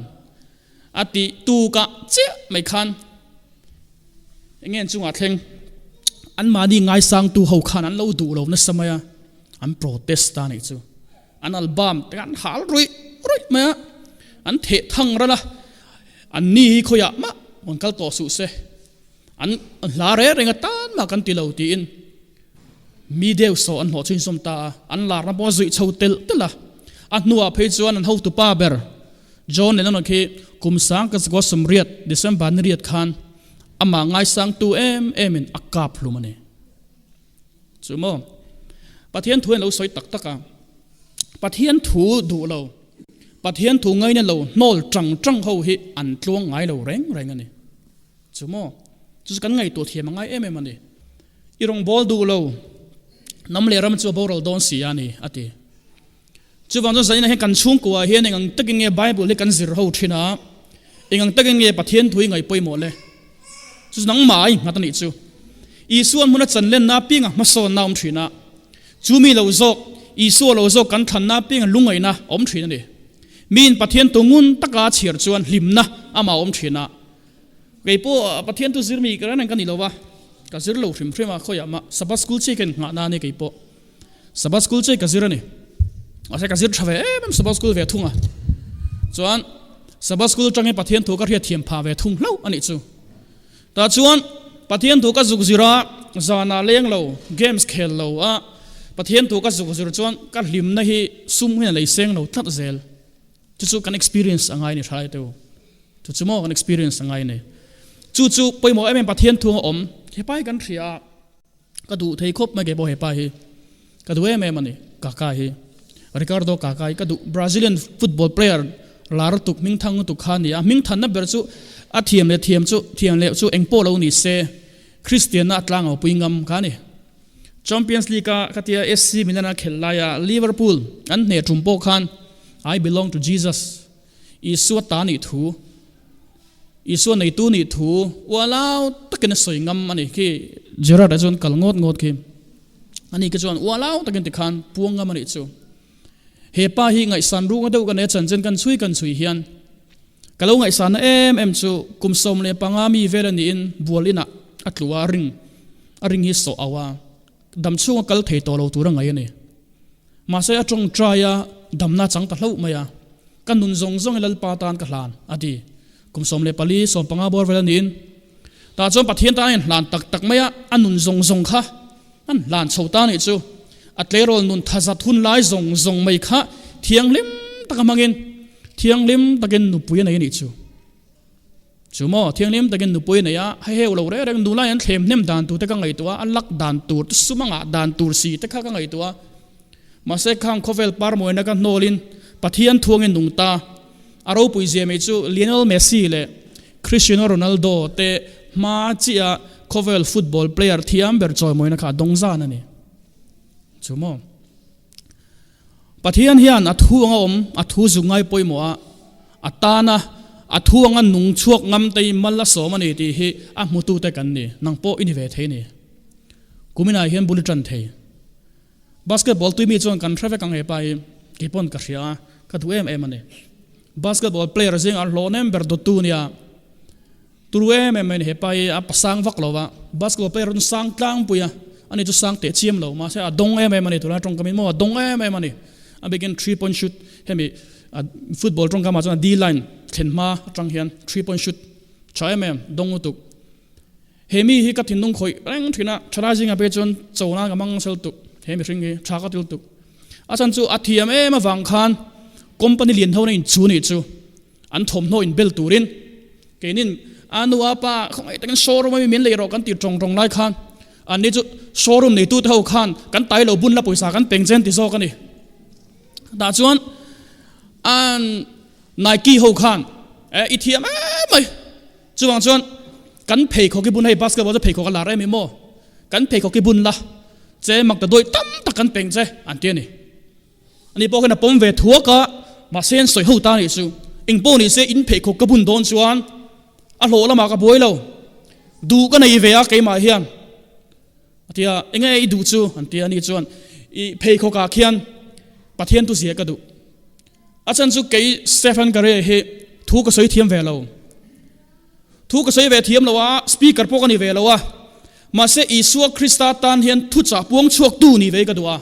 a tih tukah chiah mai khan enge an chungah thleng anmahni ngaisangtu ho khan an lo duh lo nasa mai a, an protest ta a nih chu. An album te an hal ruih ruih mai a, an theh thang ral a, an ni hi khawiah mah rawn kal tawh suh se, an hla reng reng atan mah kan ti lo tiin mi deuh sawh an hlawh chhuinzawm ta a, an larna pawh a zuih chho telh telh a. A hnuah phei chuan an hotupa ber John Lennon-a khi kum sang ka zakua sawmriat December ni riat khan amah ngaisangtu em emin a kap hlum a ni. Chu maw? Pathian thu an lo sawi tak tak a, Pathian thu duh lo, Pathian thu ngaina lo hnawl tang tang ho hi an tluang ngai lo reng reng a ni. Chu maw? Chu chu kan ngaihtuah thiam a ngai em em a ni. I rawngbâwl duh lo, hnam leh ram chu a boral dâwn si a ni, a ti. Chuvang chuan zaninah hian kan chhungkuaah hian eng ang takin nge Bible hi kan zir ho thin a, eng ang takin nge Pathian thu hi ngaih pawimawh le? Chu chu nangmah a innghat a nih chu. Isua'n hmun a chan lenna apiangah hmasawnna a awm thin a, chu mi lo zawk, Isua lo zawk kan thlanna apiangah lungngaihna a awm thin a ni. Miin Pathian thu ngun taka a chhiar chuan hlimna amah a awm thin a. Kei pawh Pathian thu zir mi ka reng reng ka ni lo va, ka zir lo hrim hrim a, khawiah mah Sabbath school chiah ka innghahna a ni kei pawh. Sabbath school chiah ka zir a ni. Mahse ka zir tha ve em em Sabbath school ve thung a. Chuan Sabbath school atangin Pathian thu ka hriat thiam phah ve thung hlauh a nih chu. Tah chuan Pathian thu ka zuk zir a, zanah leng lo, games khel lo a, Pathian thu ka zuk zir chuan ka hlimna hi sum hian a lei seng lo tlat zel. Chu chu kan experience a ngai a ni thalai te u. Chu chu maw kan experience a ngai a ni. Chu chu pawimawh em em Pathian thu a awm. Hepa hi kan hria a. Ka duh thei khawp mai kei pawh hepa hi ka duh em em a ni Kaka hi Ricardo Kaka hi ka duh Brazilian football player lar tuk hming thang lutuk kha a ni a hming thanna ber chu a thiam leh thiam chu thiam leh chu eng pawh lo ni se Christian-a a tlangau pui ngam kha a ni Champions League a khatia AC Milan a khelh laia Liverpool an hneh tum pawh khan I belong to Jesus Isua ta nih thu, Isua neitu nih thu ualau takin a sawi ngam a ni khi. Gerard-a chuan kal ngawt ngawt khi. Ani khi chuan ualau takin tikhan puang ngam a nih chu. He pa hi ngaihsan ruk a deuh ka nei a chanchin kan chhui kan chhui hian ka lo ngaihsanna em em chu kum 15 mi vel a niin bual inah a tlu a, a ring a ring hi sawh au a, dam chhunga kal thei tawh lo tur a ngaih a ni. Mahse a tawngtai a, damna a chang ta hlauh mai a. Ka nun zawng zawng hi Lalpa tan ka hlan, a ti. Kum 14, 15 bawr vel a niin. Tah chuan Pathian tan a inhlan tak tak mai a, a nun zawng zawng kha an hlan chho ta nih chu. A tleirawl nun thazat hun lai zawng zawng mai kha thianghlim taka hmangin, thianghlim takin nupui a nei a nih chu. Chu maw, thianghlim takin nupui a nei a, hei heu lo reng reng nulai an thlem hnem dan tur te ka ngaihtuah a, a lak dan tur te, sum a ngah dan tur si te kha ka ngaihtuah a. Mahse khang khawvel parmawina ka hnawlin Pathian thuangin nung ta. A ropui zia mai chu Lionel Messi leh Cristiano Ronaldo te hma chiah khawvel football player thiam ber chawimawina kha a dawng zan a ni. Chu maw. Pathian hian a thu anga awm, a thu zuk ngai pawimawh a, a tana a thu anga nung chhuak ngam te hi mal a sawm a ni tih hi a hmutute kan ni. Nang pawh i ni ve thei ni. Kuminah hian bul i tan thei. Basketball tui mi chuan kan hre vek ang he pa hi, kei pawn ka hria a, ka duh em em a ni. Basketball player zingah hlawh nem ber dawttu nia. Turu em em mai a ni, hepa hi a pasang vak lo va, basketball player chu sang tlangpui a, ani chu sang teh chiam lo, mahse a dawng em em a ni, tunlai tawngkamin maw a dawng em em a ni, a bikin three point shoot hemi football tawngkamah chuan D line thlen hma atang hian three point shoot tha em em dawng lutuk. He mi hi ka thinlung khawih reng thin a, thalai zingah phei chuan cho nan ka hmang sel tuk, he mihring hi tha ka til tuk. A chhan chu a thiam em avang khan company lian ho na inchu nih chu. An thawmhnaw in bel turin keinin a nu a pa khawngaih takin showroom ami min lei rawh kan ti tawng tawng lai khan anni chu showroom neitu te ho khan kan tai lo bun la pawisa kan peng chen ti zawk a ni. Tah chuan an Nike ho khan e i thiam em mai chuvang chuan kan pheikhawk i bun hei basketball chu pheikhawk a lar em i maw kan pheikhawk i bun la che mak ta dawi tam tak kan peng che an ti a ni. Ani pawh hian a pawm ve thuak a, mahse an sawi ho ta anih chu. Eng pawh ni se in pheikhawk ka bun dawn chuan a hlawh lamah ka buai lo. Duh ka nei ve a keimah hian. A ti a, enge i duh chu? An ti a, ani chuan i pheikhawkah khian Pathian tu zia ka duh. A chhan chu kei Stephen Curry hi thu ka sawi thiam ve lo. Thu ka sawi ve thiam lo a, speaker pawh ka ni ve lo a. Mahse Isua Krista tan hian thuchah puang chhuaktu ni ve ka duh a.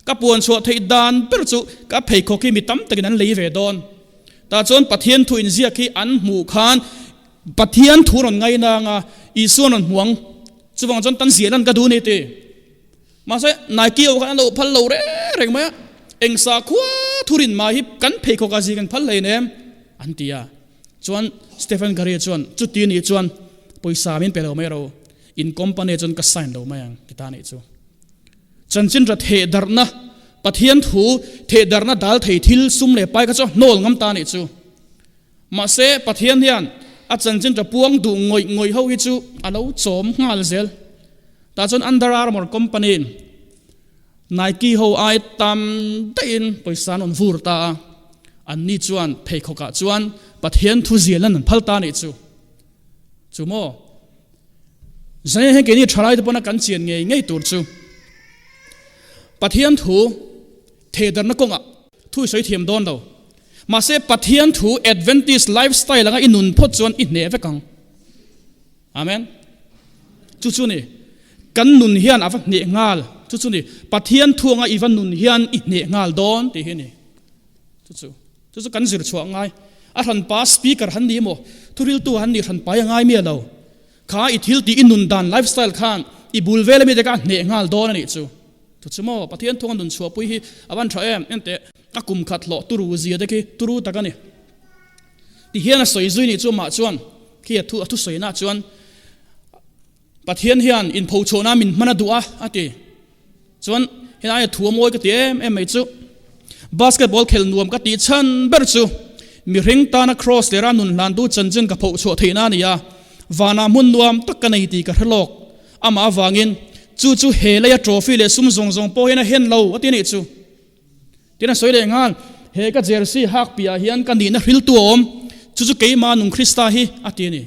Ka puan chhuah theih dan ber chu ka pheikhawk hi mi tam takin an lei ve dawn. Tah chuan Pathian thu inziak hi an hmuh khan Pathian thu rawn ngaina anga Isua rawn hmuang chuvang chuan tan ziah lan ka duh ni ti. Mahse Nike ho khan an lo phal lo reng reng mai a, eng sakhua thu rin mah hi kan pheikhawk ah zi kan phal hlei nem an ti a. Chuan Stephen Curry chuan chuti nih chuan pawisa min pe lo mai ro, in company chuan ka sign lo mai ang ti ta nih chu. Chanchin ra thehdarhna, Pathian thu thehdarhna dal thei thil sum leh pai kha chu a hnawl ngam ta nih chu. Mahse, Pathian hian a chanchin ra puang duh ngawih ngawih ho hi chu a lo chawm nghal zel. Tah chuan Under Armour company in Nike ho ai tam daihin pawisa an rawn vur ta a, anni chuan pheikhawkah chuan Pathian thu zialna an phal ta a nih chu. Chu maw? Zanin hian keini thalaite pawna kan chian ngei ngei tur chu Pathian thu thehdarna kawngah thu i sawi thiam dawn lo. Mahse Pathian thu Adventist lifestyle anga i nun phawt chuan i hneh vek ang. Amen. Chu chu ni. Kan nun hian a va hneh nghal. Chu chu ni. Pathian thu anga i va nun hian i hneh nghal dawn tih hi ni. Chu chu. Chu chu kan zir chhuah ngai. A hranpa speaker han ni maw? Thuriltu han nih hranpa i a ngai miah lo. Kha i thil tih i nun dan life style khan i bul vel ami te kha a hneh nghal dawn a nih chu. Chu chu maw? Pathian thunga nun chhuahpui hi a van tha em? Enteh a kum khat hlawh turu zia te khi turu tak a ni. Ti hian a sawi zui nih chu amah chuan khi a thu a thusawi nah chuan Pathian hian inphochhuahna min hman a duh a, a ti. Chuan helai a thu a mawi ka ti em em mai chu. Basketball khelh nuam ka tih chhan ber chu mihring tana cross lera nun hlantu chanchin ka phohchhuah theihna a ni a, vanah hmun nuam tak ka nei tih ka hre lawk. Amah avangin chu chu he leia trophy leh sum zawng zawng pawh hian a hen lo, a ti a nih chu. Tin a sawi leh nghal, He ka jersey hak piahah hian ka nihna hriltu a awm, chu chu keimah nung Krista hi, a ti a ni.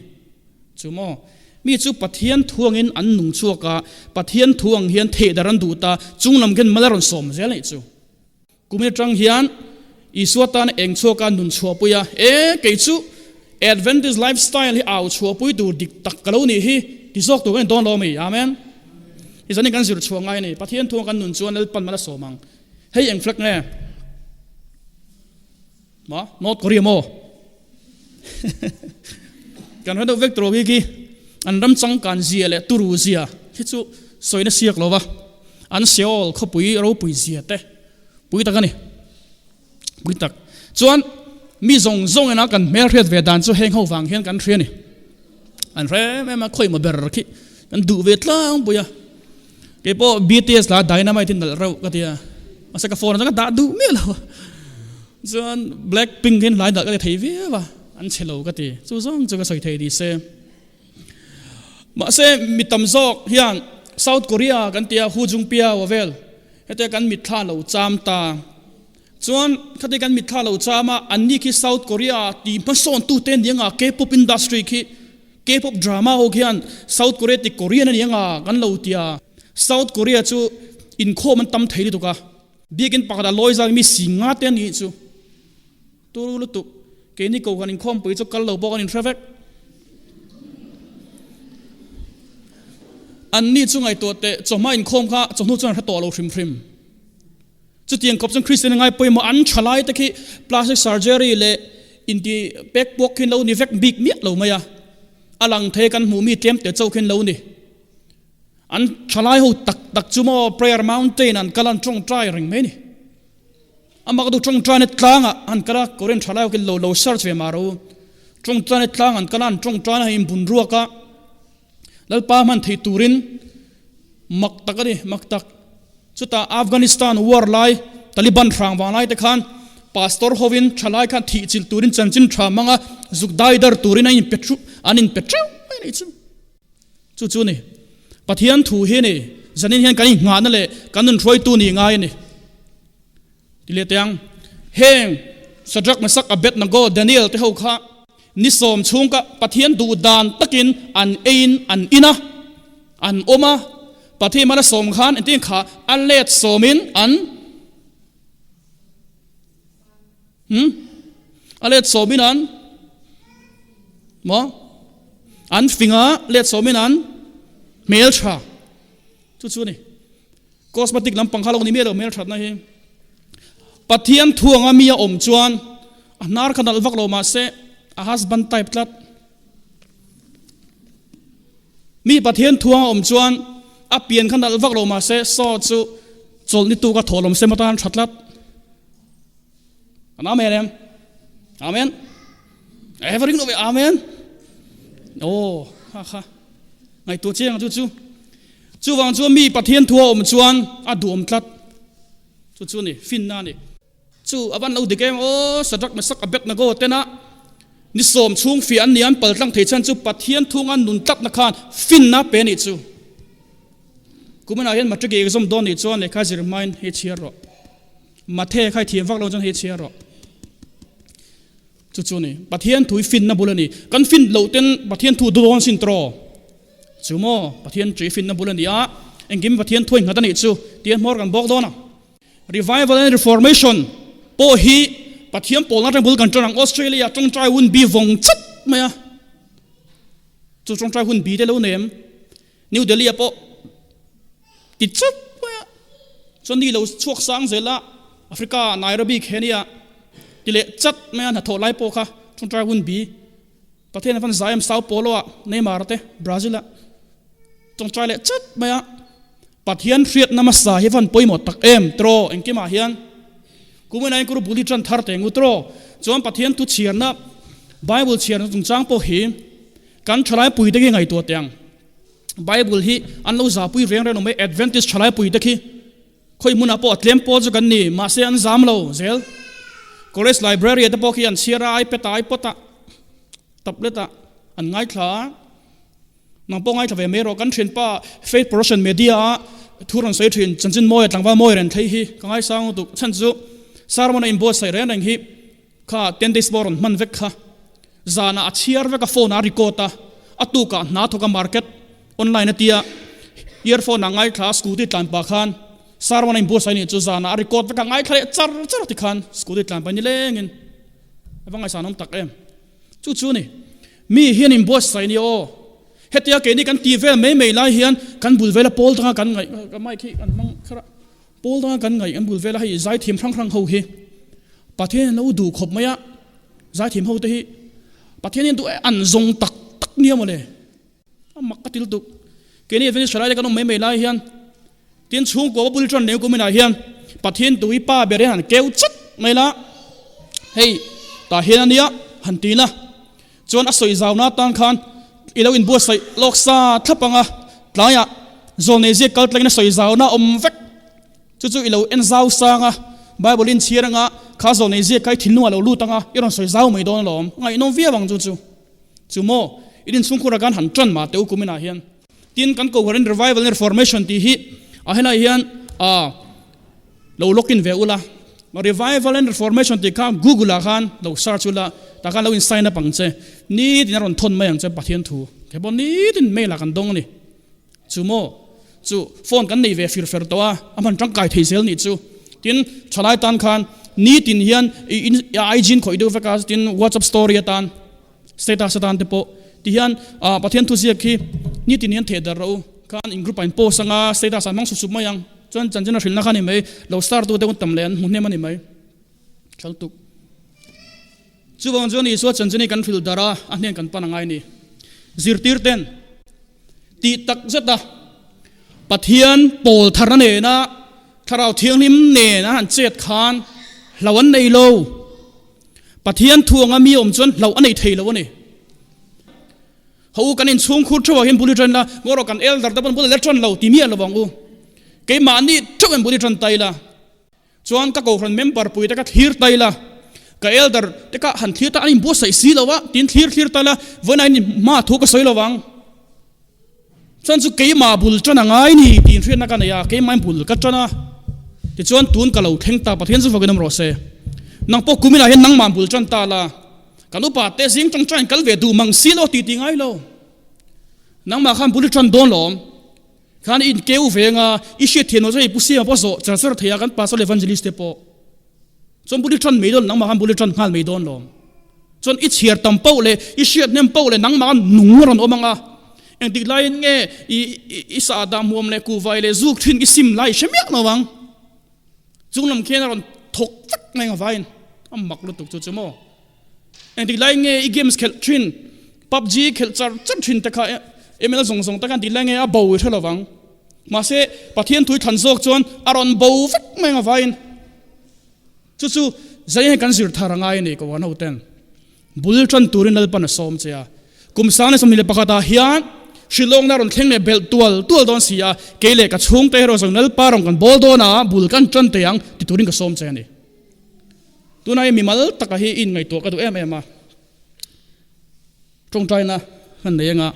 Chu maw? Mi chu Pathian thu angin an nung chhuak a, Pathian thu ang hian theih dar an duh ta, chung lam khian mal a rawn sawm zel a nih chu. Kumin atang hian Isua tana eng chhuaka nun chhuahpui a, E, kei chu Adventist lifestyle hi au chhuahpui tur dik tak ka lo nih hi, ti zawk tur kan ni dawn lo ami? Amen. Hi zanin kan zir chhuah ngai a ni. Pathian thu ang kan nun chuan Lalpan mal a sawm ang. Hei eng flag nge? Ma, North Korea maw? Kan hre deuh vek tur khi khi an ram changkan zia leh turu zia khi chu sawina siak lo va. An Seoul khawpui ropui zia te pui tak a ni. Pui tak. Chuan mi zawng zawng ina kan hmelhriat ve dan chu heng ho vang hian kan hria a ni. An hre em em a, khawi maw ber khi kan duh ve tlangpui a. Kei pawh BTS la Dynamite hi nalh reuh ka ti a, mahse ka phone atanga dah duh miah lo a. Chuan Blackpink hi hlai nalh ka ti thei viau a, an chhe lo ka ti. Chu zawng chu ka sawi thei ni se. Mahse mi tam zawk hian South Korea kan tia Hu Jungpiao a vel hetia kan mitthla lo cham ta. Chuan khati kan mitthla lo cham a, anni khi South Korea ti hmasawn tute ni anga K-pop industry khi K-pop drama ho khian South Korea ti Korean a ni anga kan lo tia. South Korea chu inkhawm an tam thei lutuk a, biakin pakhatah lawi zang mi singa te a nih chu. Turu lutuk, keini Kohhran inkhawmpui chu kal lo bawk an inhre vek. Anni chu ngaihtuah teh, chawhma inkhawm kha chawhnu chuan an hre tawh lo hrim hrim. Chutiang khawp chuan Kristian ngai pawimawh an tha lai te khi plastic surgery leh inti pek puak khi lo ni vek bik miah lo mai a, a lang thei kan hmuh mi tlem te chauh khi lo ni. An tha lai ho tak tak chu maw prayer mountain an kal an tawngtai reng mai ni. Amah ka duh tawngtaina tlangah an kal a, Korean tha lai ho khi lo lo search ve mah ro. Tawngtaina tlang an kal a, an tawngtaina hi inbun ruak a, Lalpa hman theih turin mak tak a ni, mak tak. Chutah Afghanistan war lai, Taliban hrang vang lai te khan Pastor hovin thalai khan thih chilh turin chanchin tha hmanga zuk dai dar turin an inpe thu, an inpe theuh mai a nih chu. Chu chu ni. Pathian thu hi ni, zanin hian kan inghahna leh kan nunhruaitu nih ngai a ni. Ti leh teh ang. Heng Shadrach, Meshach, Abednego, Daniel te ho kha ni sawm chhung ka Pathian duh dan takin an eiin an in a, an awm a. Pathian hmana sawm khan engtin kha a let sawmin an hmm? A let sawmin an maw? An fing a, let sawmin an hmel tha. Chu chu a ni. Cosmetic lampang kha lo ni miah lo hmelthatna hi. Pathian thu anga mi a awm chuan a hnar kha nalh vak lo mahse a husband type tlat. Mi Pathian thu anga awm chuan a pian kha nalh vak lo mahse saw chu chawlhni tuk a thawhlawm sem atan tha tlat. An Amen em? Amen. Eh, va ring lo ve Amen. Oh, ha kha. Ngaihtuah chiang chu chu. Chuvang chuan mi Pathian thu a awm chuan a duhawm tlat. Chu chu a ni, finna a ni. Chu a van lo dik em aw, Shadrach, Meshach, Abednego tena ni sawm chhung fiah an ni an pal tlang thei chhan chu Pathian thunga nun tlatna khan finna pe a nih chu. Kuminah hian matric i exam dawn nih chuan lehkha zir hmain hei chhiar rawh. Mathe kha i thiam vak lo chuan hei chhiar rawh. Chu chu ni. Pathian thu i finna bul a ni. Kan fin loh ten Pathian thu dawn sin tawh. Chu maw Pathian chu i finna bul a ni a, engkim Pathian thuai nghat a nih chu tia hmawr kan bawk dawn a. Revival and Reformation pawh hi Pathian pawlna atang bul kan tan ang. Australia tawngtai hun bi vawng chat mai a. Chu tawngtai hun bi te lo nei em? New Delhi ah pawh ti chat mai a. Chuan ni lo chhuak sang zel a, Africa Nairobi Kenya ti leh chat mai a hnathawh lai pawh kha tawngtai hun bi Pathian a van zai em Sao Paulo ah Neymar te Brazil ah tawngtai leh chat mai a. Pathian hriatna hmasa hi van pawimawh tak em tiraw engkimah hian kumin a inkuru bul hi tan thar teh ngu tiraw chuan Pathian thu chhiarna Bible chhiarna chungchang pawh hi kan thalai pui te khi ngaihtuah teh ang Bible hi an lo zahpui reng reng lo mai Adventist thalai pui te khi khawi hmunah pawh a tlem pawl chu kan ni mahse an zam lo zel College library ah te pawh khi an chhiar a iPad ah iPod ah tablet ah an ngaithla a. Nang pawh ngaithla ve mai rawh, kan thianpa Faith Production Media a thu rawn sawi thin chanchin mawi a tlangval mawi reng thei hi ka ngaisang lutuk chhan chu sermon a inbuatsaih reng reng hi kha ten days pawh a rawn hman vek kha zanah a chhiar vek a phone ah a record a a tukah hna thawk a market online a tia earphone ah ngaithla a scooty tlan pah khan sermon a inbuatsaih nih chu zanah a record vek a ngaithla leh char char ti khan scooty tlan pah nilengin a va ngaihsan awm tak em. Chu chu ni. Mi hian in buatsaih ni aw. Hetia keini kan tih vel mai mai lai hian kan bul vela pawl danga kan ngaih ka mic hi an hmang kher a pawl danga kan ngaih an bul vela hei zaithiam hrang hrang ho hi Pathian in lo duh khawp mai a zaithiam ho te hi Pathian hian duh an zawng tak tak nia mawle. A mak ka til tuk. Keini Adventist thalai te kan awm mai mai lai hian tin chhungkua va bul tan leng kum inah hian Pathian tui pa ber hian han keu chat mai la hei tah hian ania han ti na chuan a sawi zau na tan khan i lo inbuatsaih lawk sa thlap anga tlaiah zawlnei ziak kal tlangin a sawi zau na awm vek chu chu i lo en zau sang a Bible in chhiar anga kha zawlnei ziak kha i thinlung ah lo lut anga i rawn sawi zau mai dawn alawm ngaihnawm viau ang chu chu. Chu maw, i din chhungkhur a kan han tan mah teh u kuminah hian. Tin, kan Kohhran Revival and Reformation tih hi a helai hian a lo login ve ula. Revival and Reformation tih kha Google ah khan lo search ula, tah khan lo in sign up ang che. Nitin a rawn thawn mai ang che Pathian thu. He pawh nitin mail ah kan dawng a ni. Chu maw, chu phone kan nei ve fir fer tawh a, a hman tangkai thei zel nih chu. Tin, thalai tan khan nitin hian i IG in khawih deuh vek a, tin WhatsApp story atan, status atan te pawh ti hian Pathian thuziak hi nitin hian theh darh rawh u. Khan in group ah in post anga status ah hmang sup sup mai ang. Chuan chanchin a hrilhna kha a ni mai, lo star tu te tam leh an hmu hnem a ni mai. Thal tuk. Chuvang chuan Isua chanchin hi kan hrilh darh a, a hnen kan pan a ngai a ni. Zirtir ten tih tak zet a, Pathian pawl tharna nena Thlarau Thianghlim nen an han chet khan hlo an nei lo. Pathian thu anga mi awm chuan hlo a nei thei lo a ni. Ho u kan inchhungkhur theuhah hian bul i tan la, ngaw rawh kan elder te pawn bul a la tan lo ti miah lo ang u. Keimahni theuh in bul i tan ta ila. Chuan ka kohhran member pui te ka thlir ta ila, ka elder te ka han thlir ta, an inbuatsaih si lo a, tiin thlir thlir ta ila, vawiin a in hma thu ka sawi lo vang. Chuan chu keimah bul tan a ngai ni tiin hriatna ka nei a, keimahin bul ka tan a, tichuan tun ka lo thleng ta, Pathian chu fakin awm rawh se. Nang pawh kuminah hian nangmah bul tan ta la, kan upa te zing tangtain kal ve duh mang si lo ti ti ngai lo. Nangmah khan bul i tan dawn lawm. Khan i inkeu ve anga i hriat thian lo chu hei Pu Siama pawh zawh char char thei a kan Pastor Evangelist te pawh chuan bul i tan mai dawn nangmah khan bul i tan nghal mai dawn lawm. Chuan i chhiar tam poh leh i hriat hnem poh leh nangmah khan nung a rawn awm anga engtik laiin nge i i sahdah hmuam leh kuhvai leh zuk thin i sim lai i hre miah lo ang. Chung lam khian a rawn thawk vek mai ang vaiin a mak lutuk chu chu maw. Engtik lai nge i games khelh thin, PUBG khelh char char thin te kha ML zawng zawng te khan tih lai nge a bo i hre lovang. Mahse Pathian thui thlan zawk chuan a rawn bo vek mai ang avaiin. Chu chu zai hian kan zir thar a ngai a ni Kohhran ho ten. Bul tan turin Lalpan a sawm che a. Kum 2021 ah hian Shillong-na rawn thleng leh belh tual tual dawn si a, kei leh ka chhungte erawh zawng Lalpa rawn kan bawl dawn a, bul kan tan teh ang ti turin ka sawm che a ni. Tunah hi mimal taka hi i inngaihtuah ka duh em em a. Tawngtaina kan nei anga,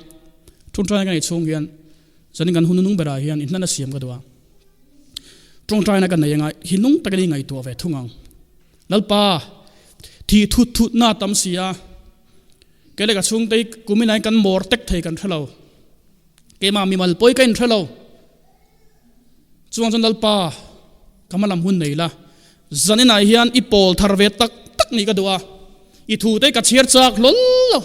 tawngtaina kan nei chhung hian. Chuanin kan hun nung berah hian inhlan a siam ka duh a. Tawngtaina ka nei anga hi nung takin i ngaihtuah ve thung ang. Lalpa, thih thut thutna a tam si a, kei leh ka chhungte hi kumin ah hian kan mawr tek thei kan hre lo. Keimah mimal pawi ka inhre lo. Chuang chuan Lalpa, ka hma lam hun nei la, zaninah hian i pawl thar ve tak tak nih ka duh a, i thute ka chhiar chak hlawl lo.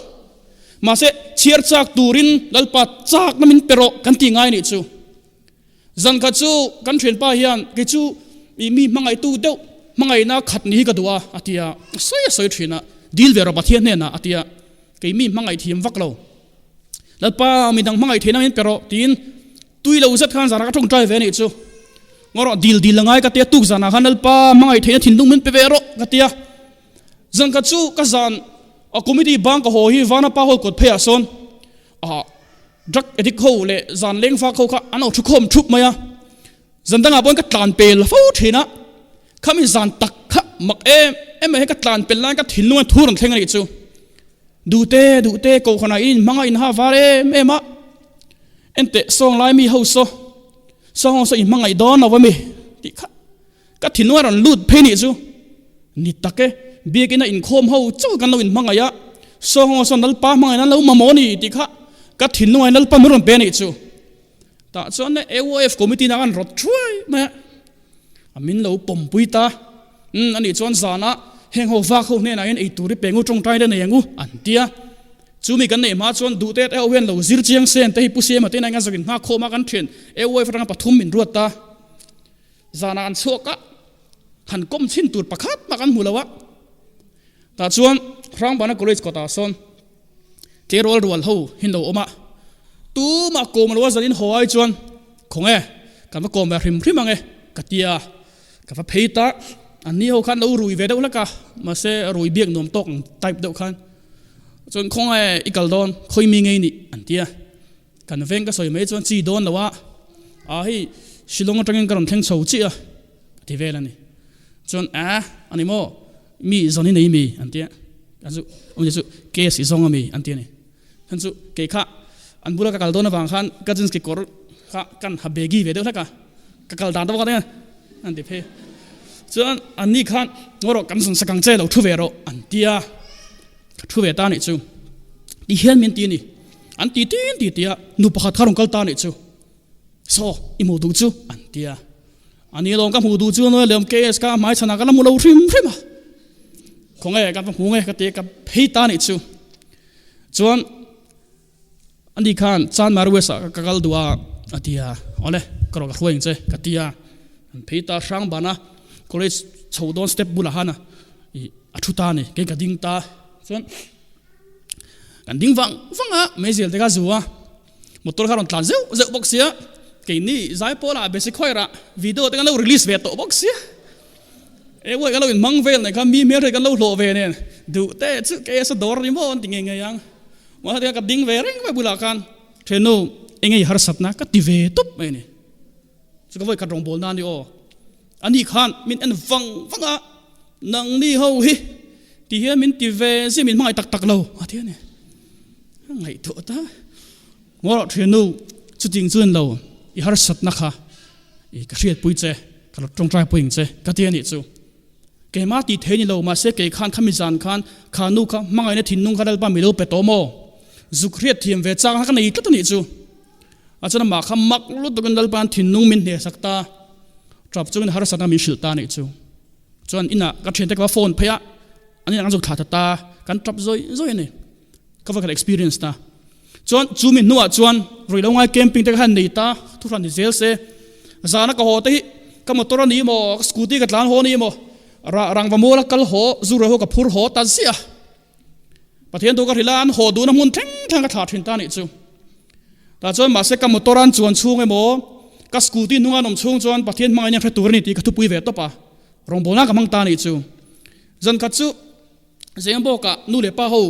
Mahse, chhiar chak turin Lalpa chakna min pe rawh kan tih ngai nih chu. Zan khat chu kan thianpa hian kei chu i mi hmangaihtu deuh hmangaihna khat ni hi ka duh a, a ti a, sawi a sawi thin a, dil ve rawh Pathian hnenah a ti a, kei mi hmangaih thiam vak lo. Lalpa mi dang hmangaih theihna min pe rawh tiin tui lo zet khan zanah ka tawngtai ve a nih chu. Ngaw rawh dil dil a ngai ka ti a, tuk zanah khan Lalpa hmangaih theihna thinlung min pe ve rawh ka ti a. Zan khat chu ka zan a committee bang ka haw hi Vanapa hall kawt pheiah sawn ah Drug addict ho leh zan leng fak ho kha an lo thu khawm thup mai a, zan dangah pawhin ka tlan pel fo thin a, khami zan tak kha mak em em mai hi ka tlan pel lai ka thinlung a thu rawn thleng a nih chu. Duhte duhte kohhranah in hmang a inha var em em a, enteh sawng lai mi ho saw, sawng ho saw in hmangaih dawn lo a mi tih kha Ka thinlung a rawn lut phei nih chu ni tak e, biakina inkhawm ho chauh kan lo inhmangaih a, saw sawn Lalpa hmangaihna an lo mamawh a ni tih kha ka thinlung ah Lalpa min rawn pe a nih chu. Tah chuan AOF committee na kan rawt thuai mai a, a min lo pawmpui ta. Umm anih chuan zanah heng ho vak ho hnenah hian eitur hi pe ngu tawngtai te nei angu an ti a. Chu mi kan neih hma chuan duh te ho hian lo zir chiang sen te hi Pu Siama te inah hian zawk inhngak khawm a kan thian AOF atanga pathum min ruat ta. Zanah an chhuak a, han kawm chhin tur pakhat mah kan hmu lo a. Tah chuan Hrangbana College kawtah sawn tleirawl rual ho hi an lo awm a, tumah kawm lo a zanin haw ai chuan khaw nge kan va kawm ve hrim hrim ang e ka ti a, ka va phei ta. Anni ho khan lo rui ve deuh hlek a, mahse rui biak nuam tawk ang type deuh khan chuan khaw nge i kal dawn khawi mi ngei nih an ti a. Kan veng ka sawi mai chuan chi dawn lo a, a hei Shillong atangin ka rawn thleng chho chiah a, ka ti vel a ni. Chuan a, a ni maw, mi zawn hi nei mi an ti a, a chu awmzia chu case i zawng a mi an ti a ni. Chuan chu kei kha an bula ka kal dawn avang khan ka jeans kekawr kha kan ha baggy ve deuh hlek a, ka kal dan deuh kha an ti phei a. Chuan an ni khan ngaw rawh kan zawn sak ang che lo thu ve rawh an ti a. Ka thu ve ta nih chu. Ti hian min ti a ni. An ti tin ti ti a, nu pakhat kha rawn kal ta nih chu. Saw, i hmuh duh chu an ti a. A ni lawm ka hmuh duh chu a nuai lem KS ka hmai chhanah ka la hmu lo hrim hrim a. Khawnge ka va hmu nge ka ti a, ka phei ta nih chu. Chuan ani khan Chanmar West ah ka kal duh a a ti a, awle ka rawh ka hruai ang che ka ti a. An phei ta hrang ban a, college chho dawn step bulah khan a ih a thu ta a ni, kei ka ding ta. Chuan kan ding vang vang a, meizel te kha zu a, motor kha rawn tlan zeuh zeuh bawk sia, keini zaipawl ah basic choir ah video te kan lo release ve tawh bawk sia, e uai kan lo inhmang vel nen kha mi hmelhriat kan lo hlawh ve nen duh te chu kei a sa dawr ni maw an ti ngei ngei ang, mahse tikhan ka ding ve reng mai bulah khan thiannu eng nge i harsatna ka ti ve tup mai a ni. Chu ka vawi khat rawngbawlna a ni aw. Ani khan min en vang vang a, nangni ho hi ti hian min ti ve zia min hmangaih tak tak lo a ti a ni. A ngaihtuah ta. Ngaw rawh thiannu, chuting chu en lo, i harsatna kha i ka hriatpui che, ka lo tawngtaipui ang che ka ti a nih chu. Keimah tih thei ni lo, mahse kei khan khami zan khan kha nu kha hmangaihna thinlung kha Lalpa mi lo pe tawh maw? Zuk hriat thiam ve chang kha ka nei tlat a nih chu. A chuan amah kha mak lutukin Lalpa'n thinlung min hnehsak ta, tap chungin harsatna min hrilh ta a nih chu. Chuan inah ka thiante ka va phone phei a, an inah kan zuk thlah ta ta, kan tap zawi zawi a ni. Ka va khat experience ta. Chuan chu mi hnuah chuan ruihlo ngai camping te ka han nei ta, thuhran ni zel se. Zana ka haw te hi ka motor a ni maw, ka scooty ka tlan haw a ni maw, rangva mual a kal haw, zu ruai haw ka phur haw ta ziah a. Pathian thu ka hrilh a, an haw duhna hmun thleng thleng ka thlah thin ta nih chu. Tah chuan mahse ka motor an chuan chhung emaw, ka scooty hnunga an awm chhung chuan Pathian hmangaihna an hre tur a ni tih ka thupui ve tawp a, rawngbawlna ka hmang ta nih chu. Zan khat chu Zengabawkah nu leh pa ho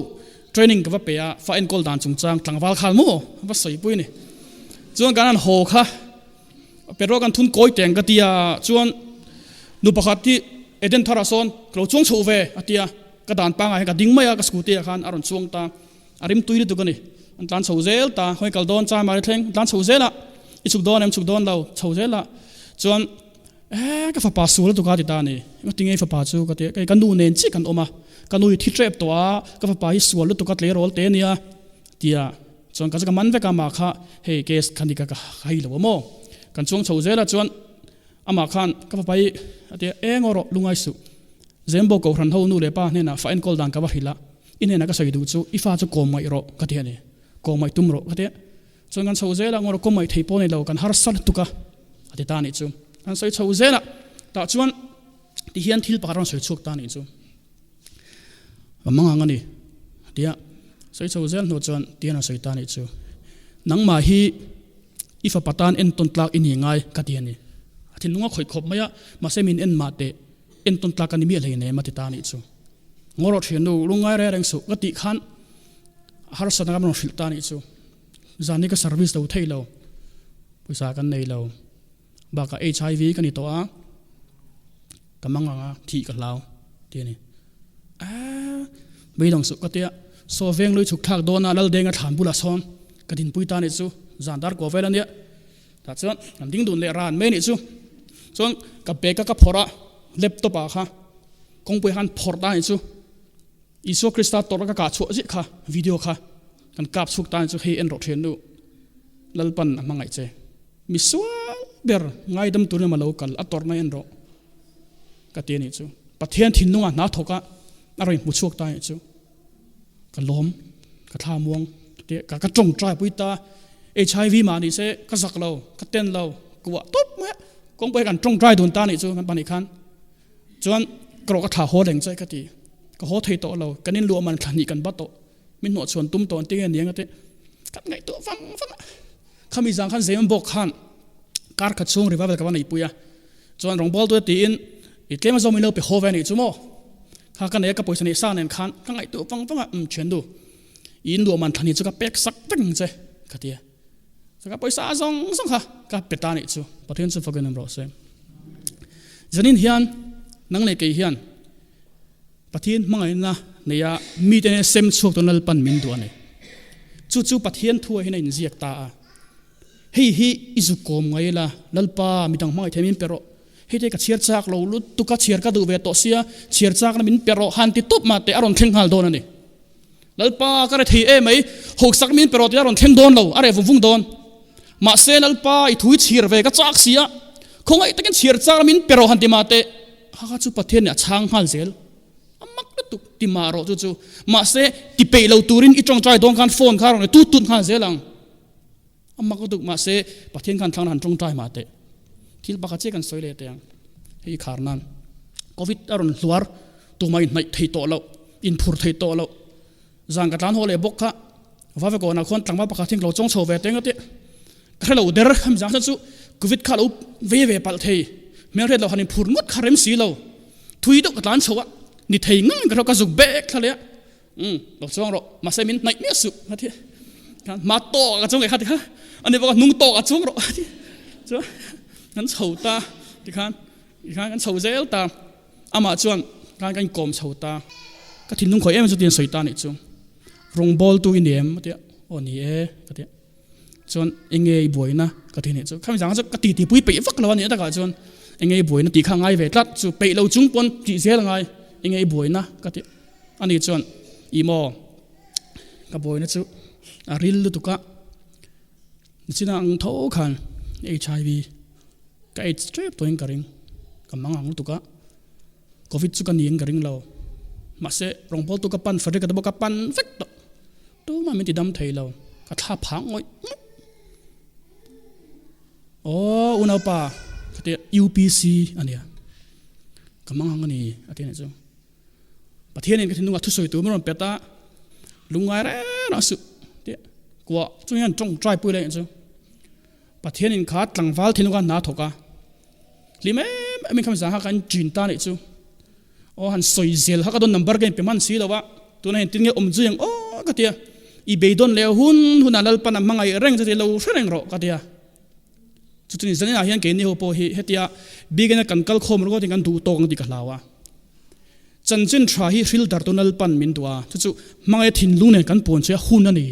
training ka va pe a, fa enkawl dan chungchang tlangval khal maw va sawipui a ni. Chuan kan han haw kha petrol kan thun kawi teng ka ti a, chuan nu pakhat hi Eden tharah sawn ka lo chuang chhoh ve a ti a. Ka dan pangai hian ka ding mai a, ka scooty ah khan a rawn chuang ta, a rim tui lutuk a ni. An tlan chho zel ta, khawi kal dawn chai mah thleng, an tlan chho zel a. I chhuk dawn em chhuk dawn lo chho zel a chuan eh ka fapa sul lutuk a ti ta a ni. Engati nge i fapa chu ka ti a, kei ka nu nen chiah kan awm a, ka nu hi thi tep tawh a, ka fapa hi sual lutuk a tleirawl te ania tia chuan ka chu ka man vek a amah kha hei case kha ni ka ka hei lo a maw. Kan chuang chho zel a chuan amah khan ka fapa hi a ti a, eng aw rawh lungai suh. Zembo Kohhran ho nu leh pa hnenah fa enkawl dan ka va hrilh a, i hnenah ka sawi duh chu i fa chu kawm ngaih rawh ka ti a ni, kawm ngaih tum rawh ka ti a. Chuan kan chho zel a, ngawr kawm ngaih thei pawh ni lo, kan harsa lutuk a, a ti ta a nih chu. Kan sawi chho zel a, tah chuan ti hian thil pakhat a rawn sawi chhuak ta a nih chu. Ka mang ang a ni, a ti a. Sawi chho zel hnu chuan ti hian a rawn sawi ta a nih chu. Nangmah hi i fapa tan entawn tlak i ni ngai ka ti a ni. A thinlung a khawih khawp mai a, mahse min en mah teh. Entawn tlak a ni miah hleinem a ti ta a nih chu. Ngaw rawh thiannu, lungngai reng reng suh ka tih khan harsatna ka rawn hrilh ta a nih chu. Zan hi ka service lo thei lo, pawisa kan nei lo, bakah HIV ka ni tawh a, ka mang ang a, thih ka hlau ti a ni. Aaa, beidawng suh ka tia, saw veng lui chhuk thlak dawn a Laldenga thlan bulah sawn ka dinpui ta a nih chu, zan dar kuah vel a nia. Tah chuan kan ding dun leh ran mai anih chu. Chuan ka bag a ka phawrh a, laptop ah kha kawngpui khan phawrh ta anih chu. Isua Krista tawrh a ka kah chhuah ziah kha video kha kan kap chhuk ta anih chu hei en rawh thian nu Lalpan a hmangaih che. Mi sual ber ngaidam turin emaw lo kal a tawrhna en rawh ka ti anih chu. Pathian thinlungah hna thawk a a rawn hmu chhuak ta anih chu. Ka lawm, ka thla muang te ka ka tawngtai pui ta HIV mah ni se ka zak lo, ka ten lo, ka uah tawp mai a, kawngpui kan tawngtai dun ta nih chu kan pahnih khan chuan ka rawh ka thla haw reng che ka ti, ka haw thei tawh lo, kan inluah man thla hnih kan bat tawh, min hnawh chhuan tum tawh an ti nge niang ate kan ngaihtuah vang vang a, khami zang khan Zeimawm bawk khan kar khat chhung revival ka va neihpui a, chuan rawngbâwl tute tiin i tlem a zawm in lo pe haw ve a nih chu maw. Kha ka nei a, ka pawisa neih sa nen khan ka ngaihtuah vang vang a, umm thiannu, i inluah man thlan hi chu ka pek sak vek ang che, ka ti a. Chuan ka pawisa zawng zawng kha ka pe ta a nih chu. Pathian chu fakin awm rawh se. Zanin hian nang leh kei hian Pathian hmangaihna neia mite nen sem chhuak turin Lalpan min duh a ni. Chu chu Pathian thuah hian a inziak ta a. Hei hi i zuk kawm ngai la, Lalpa midang hmangaih thei min pe rawh. Hei te ka chhiar chak lo lutuk a, chhiar ka duh ve tawh sia, chhiar chakna min pe rawh han ti tawp mah teh a rawn thleng nghal dawn a ni. Lalpa ka re thei em mai, hawksak min pe rawh tih a rawn thleng dawn lo, a reh vung vung dawn. Mahse Lalpa i thu i chhiar ve ka chak sia, khawngaih takin chhiar chakna min pe rawh han ti mah teh, ha kha chu Pathian nih a chhang nghal zel. A mak lutuk ti mah rawh chu chu. Mahse ti peih lo turin i tawngtai dawn khan phone kha a rawn tut tut nghal zel ang. A mak lutuk mahse Pathian khan thlang han tawngtai mah teh. Thil pakhat chiah kan sawi leh teh ang. Hei khar nan Covid a rawn hluar tumah in hnaih thei tawh loh, in phur thei tawh loh. Zan ka tlan haw leh bawk kha Vave kawnah khuan tlangval pakhat hian ka lo chawng chho ve teng a tih. Ka hre lo der hemi zang chu Covid kha a lo vei ve palh thei. Hmelhriat loh han in phur ngawt kha rem si lo. Thui deuh ka tlan chho a, ni thei ngang in ka hre lo ka zuk bek thla leh a. Umm lo chuang rawh mahse min hnaih miah suh a ti khan hma tawk a chuang kha ti kha ani bawk a hnung tawk a chuang rawh a ti chuan kan chho ta ti khan ti khan kan chho zel ta amah chuan khan kan inkawm chho ta ka thinlung khawi em chu tiin sawi ta nih chu rawngbawl tu i ni em a ti a aw ni e ka ti a chuan enge i buaina ka ti nih chu khami zang chu ka ti ti pui peih vak lo a nih takah chuan enge i buaina tih kha ngai ve tlat chu peih lo chung pawn tih zel a ngai enge i buaina ka ti Ani chuan, Ih maw, ka buaina chu a ril lutuk a, nichina ang tho khan HIV ka aids tep tawhin ka ring, ka mang ang lutuk a, Covid chu ka niin ka ring lo, mahse rawngbawltu ka pan Frederick a te pawh ka pan vek tawh, tumah min ti dam thei lo, ka thla phang ngawih ngawih. Aw unaupa, ka ti a, UPC a nia, ka mang ang a ni a ti a nih chu. Pathianin ka thinlungah thusawi tur min rawn pet a, lungngai reng reng suh tih kuah chu hian tawngtai pui leh chu. Pathianin kha tlangval thinlunga hna thawk a, hlim em em in khami zang kha kan chin ta nih chu. Aw han sawi zel kha ka dawn number ka inpe hman si lo a, tunah hian tinge awm zui ang aw ka ti a, i beidawn leh hun hunah Lalpan a hmangaih reng che tih lo hre reng rawh ka ti a. Chutini zaninah hian keini ho pawh hi hetia biakina kan kal khawm ringawt in kan duh tawk ang tih ka hlau a. Chanchin tha hi hril dar tu Lalpan min duh a, chu chu hmangaih thinlung nen kan puan chu a hun a ni.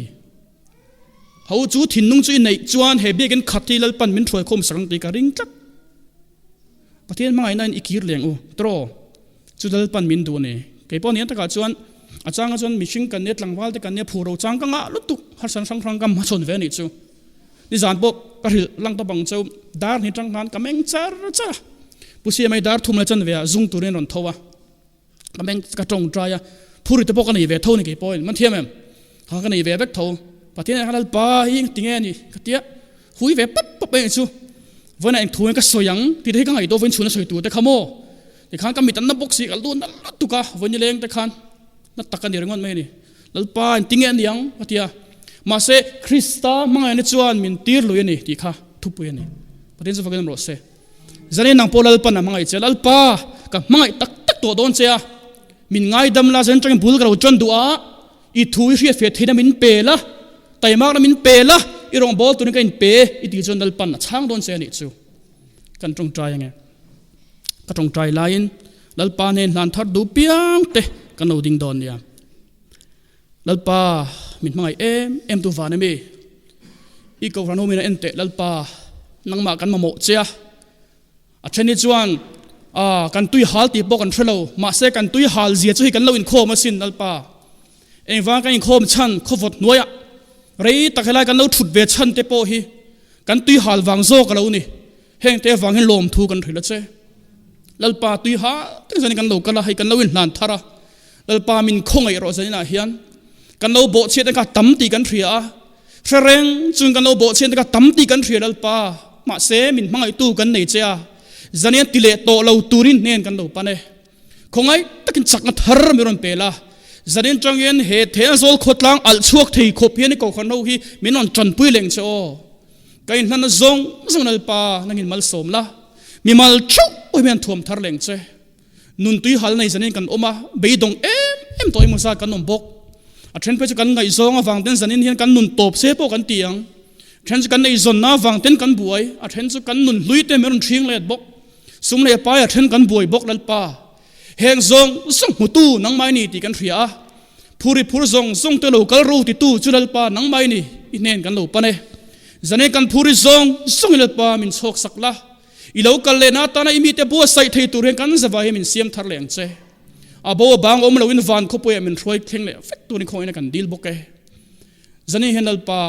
Ho chu thinlung chu i neih chuan he biakin khat hi Lalpan min hruai khawm sak ang tih ka ring tlat. Pathian hmangaihna in i kir leng u tawh chu Lalpan min duh a ni. Kei pawh nian takah chuan a changa chuan mihring kan nia tlangval te kan nia phur ro chang ka ngah lutuk harsan hrang hrang ka hmachhawn ve a nih chu. Nizan pawh ka hrilh lang ta bang cheu dar hnih tang khan ka meng char char a. Pu Siamai dar thum la chan ve ah zung turin a rawn tho a. Ka meng ka tawngtai a, phuri te pawh ka nei ve tho ni kei pawhin, man thiam em? Kha ka nei ve vek tho, Pathian hian Lalpa hi engti nge ni ka tia, hui ve pap pap mai chu, vawiinah eng thu nge ka sawi ang tih te hi ka ngaihtuah vawiin chhun a sawi tur te kha maw, tikhan ka mit an na bawk si ka lu nalh lutuk a, vawiin nileng te khan na tak a ni ringawt mai a ni, Lalpa engti nge a ni ang ka tia, mahse Krista hmangaihna chuan min tir lui a ni tih kha thupui a ni, Pathian chu fakin awm rawh se. Zanin nang pawh Lalpan a hmangaih che a, Lalpa, ka hmangaih tak tak tawh dawn che a, min ngaidam la, zanin atangin bul ka lo tan duh a, i thu i hriat feh theihna min pe la, taimakna min pe la, i rawngbâwl turin ka inpe i tih chuan Lalpan a chhang dawn che a nih chu. Kan tawngtai ange. Ka tawngtai laiin Lalpa hnen hlan thar duh piang te kan lo ding dawn nia. Lalpa, min hmangaih em em tu van emi? I Kohhran ho min a en teh Lalpa, nangmah kan mamawh che a. A then hi chuan, Ah, kan tui hal tih pawh kan hre lo, mahse kan tui hal zia chu hei kan lo inkhawm asin Lalpa. Engvang kan inkhawm chhan khawvawt hnuaiah rei tak helai kan lo thut ve chhan te pawh hi kan tui hal vang zawk a lo ni. Heng te avang hian lawmthu kan hrilh a che. Lalpa tui hal tak zanin kan lo kal a, hei kan lo inhlan thar a. Lalpa min khawngaih rawh zaninah hian kan lo bawhchhiat te kha tam tih kan hria a, hre reng chuan kan lo bawhchhiat te kha tam tih kan hria Lalpa, mahse min hmangaihtu kan nei che a, zanian ti leh tawh lo turin hnen kan lo pan e. Khawngaih takin chakna thar mi rawn pe la, zanin tangin he Thenzawl khawtlang alh chhuak thei khawp hian i kohhran ho hi min rawn tanpui leng che aw. Ka inhlanna zawng zawng Lalpa nangin malsawm la, mimal theuh pawh hi min rawn thuam thar leng che. Nun tui hal nei zanin kan awm a, beidawng em em tawh emaw zat kan awm bawk. A then phei chu kan ngaihzawng avang ten zanin hian kan nun tawp se pawh kan ti ang. A then chu kan eizawnna avang ten kan buai, a then chu kan nun hlui te min rawn hring let bawk. Sum leh pai a then kan buai bawk Lalpa. Heng zawng zawng hmutu nangmah i ni tih kan hria a, phuri phur zawng zawng te lo kal ro titu chu Lalpa nangmah i ni i hnen kan lo pan e. Zanin kan phuri zawng zawng i Lalpa min chhawk sak la. I lo kal lehna atana i mite buatsaih thei tur hian kan zavai hi min siam thar leh ang che. A bo a bang awm loin van khawpuiah min hruai thleng leh vek turin khawngin a kan dil bawk e. Zani hian Lalpa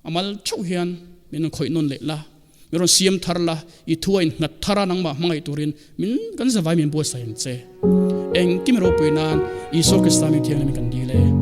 a mal theuh hian min rawn khawih nawn leh la, min rawn siam thar la, i thu a innghat thar a nangmah hmangaih turin min kan zavai min buatsaih ang che. Engkim ropui nan Isua Krista min thianghlim in kan dil e.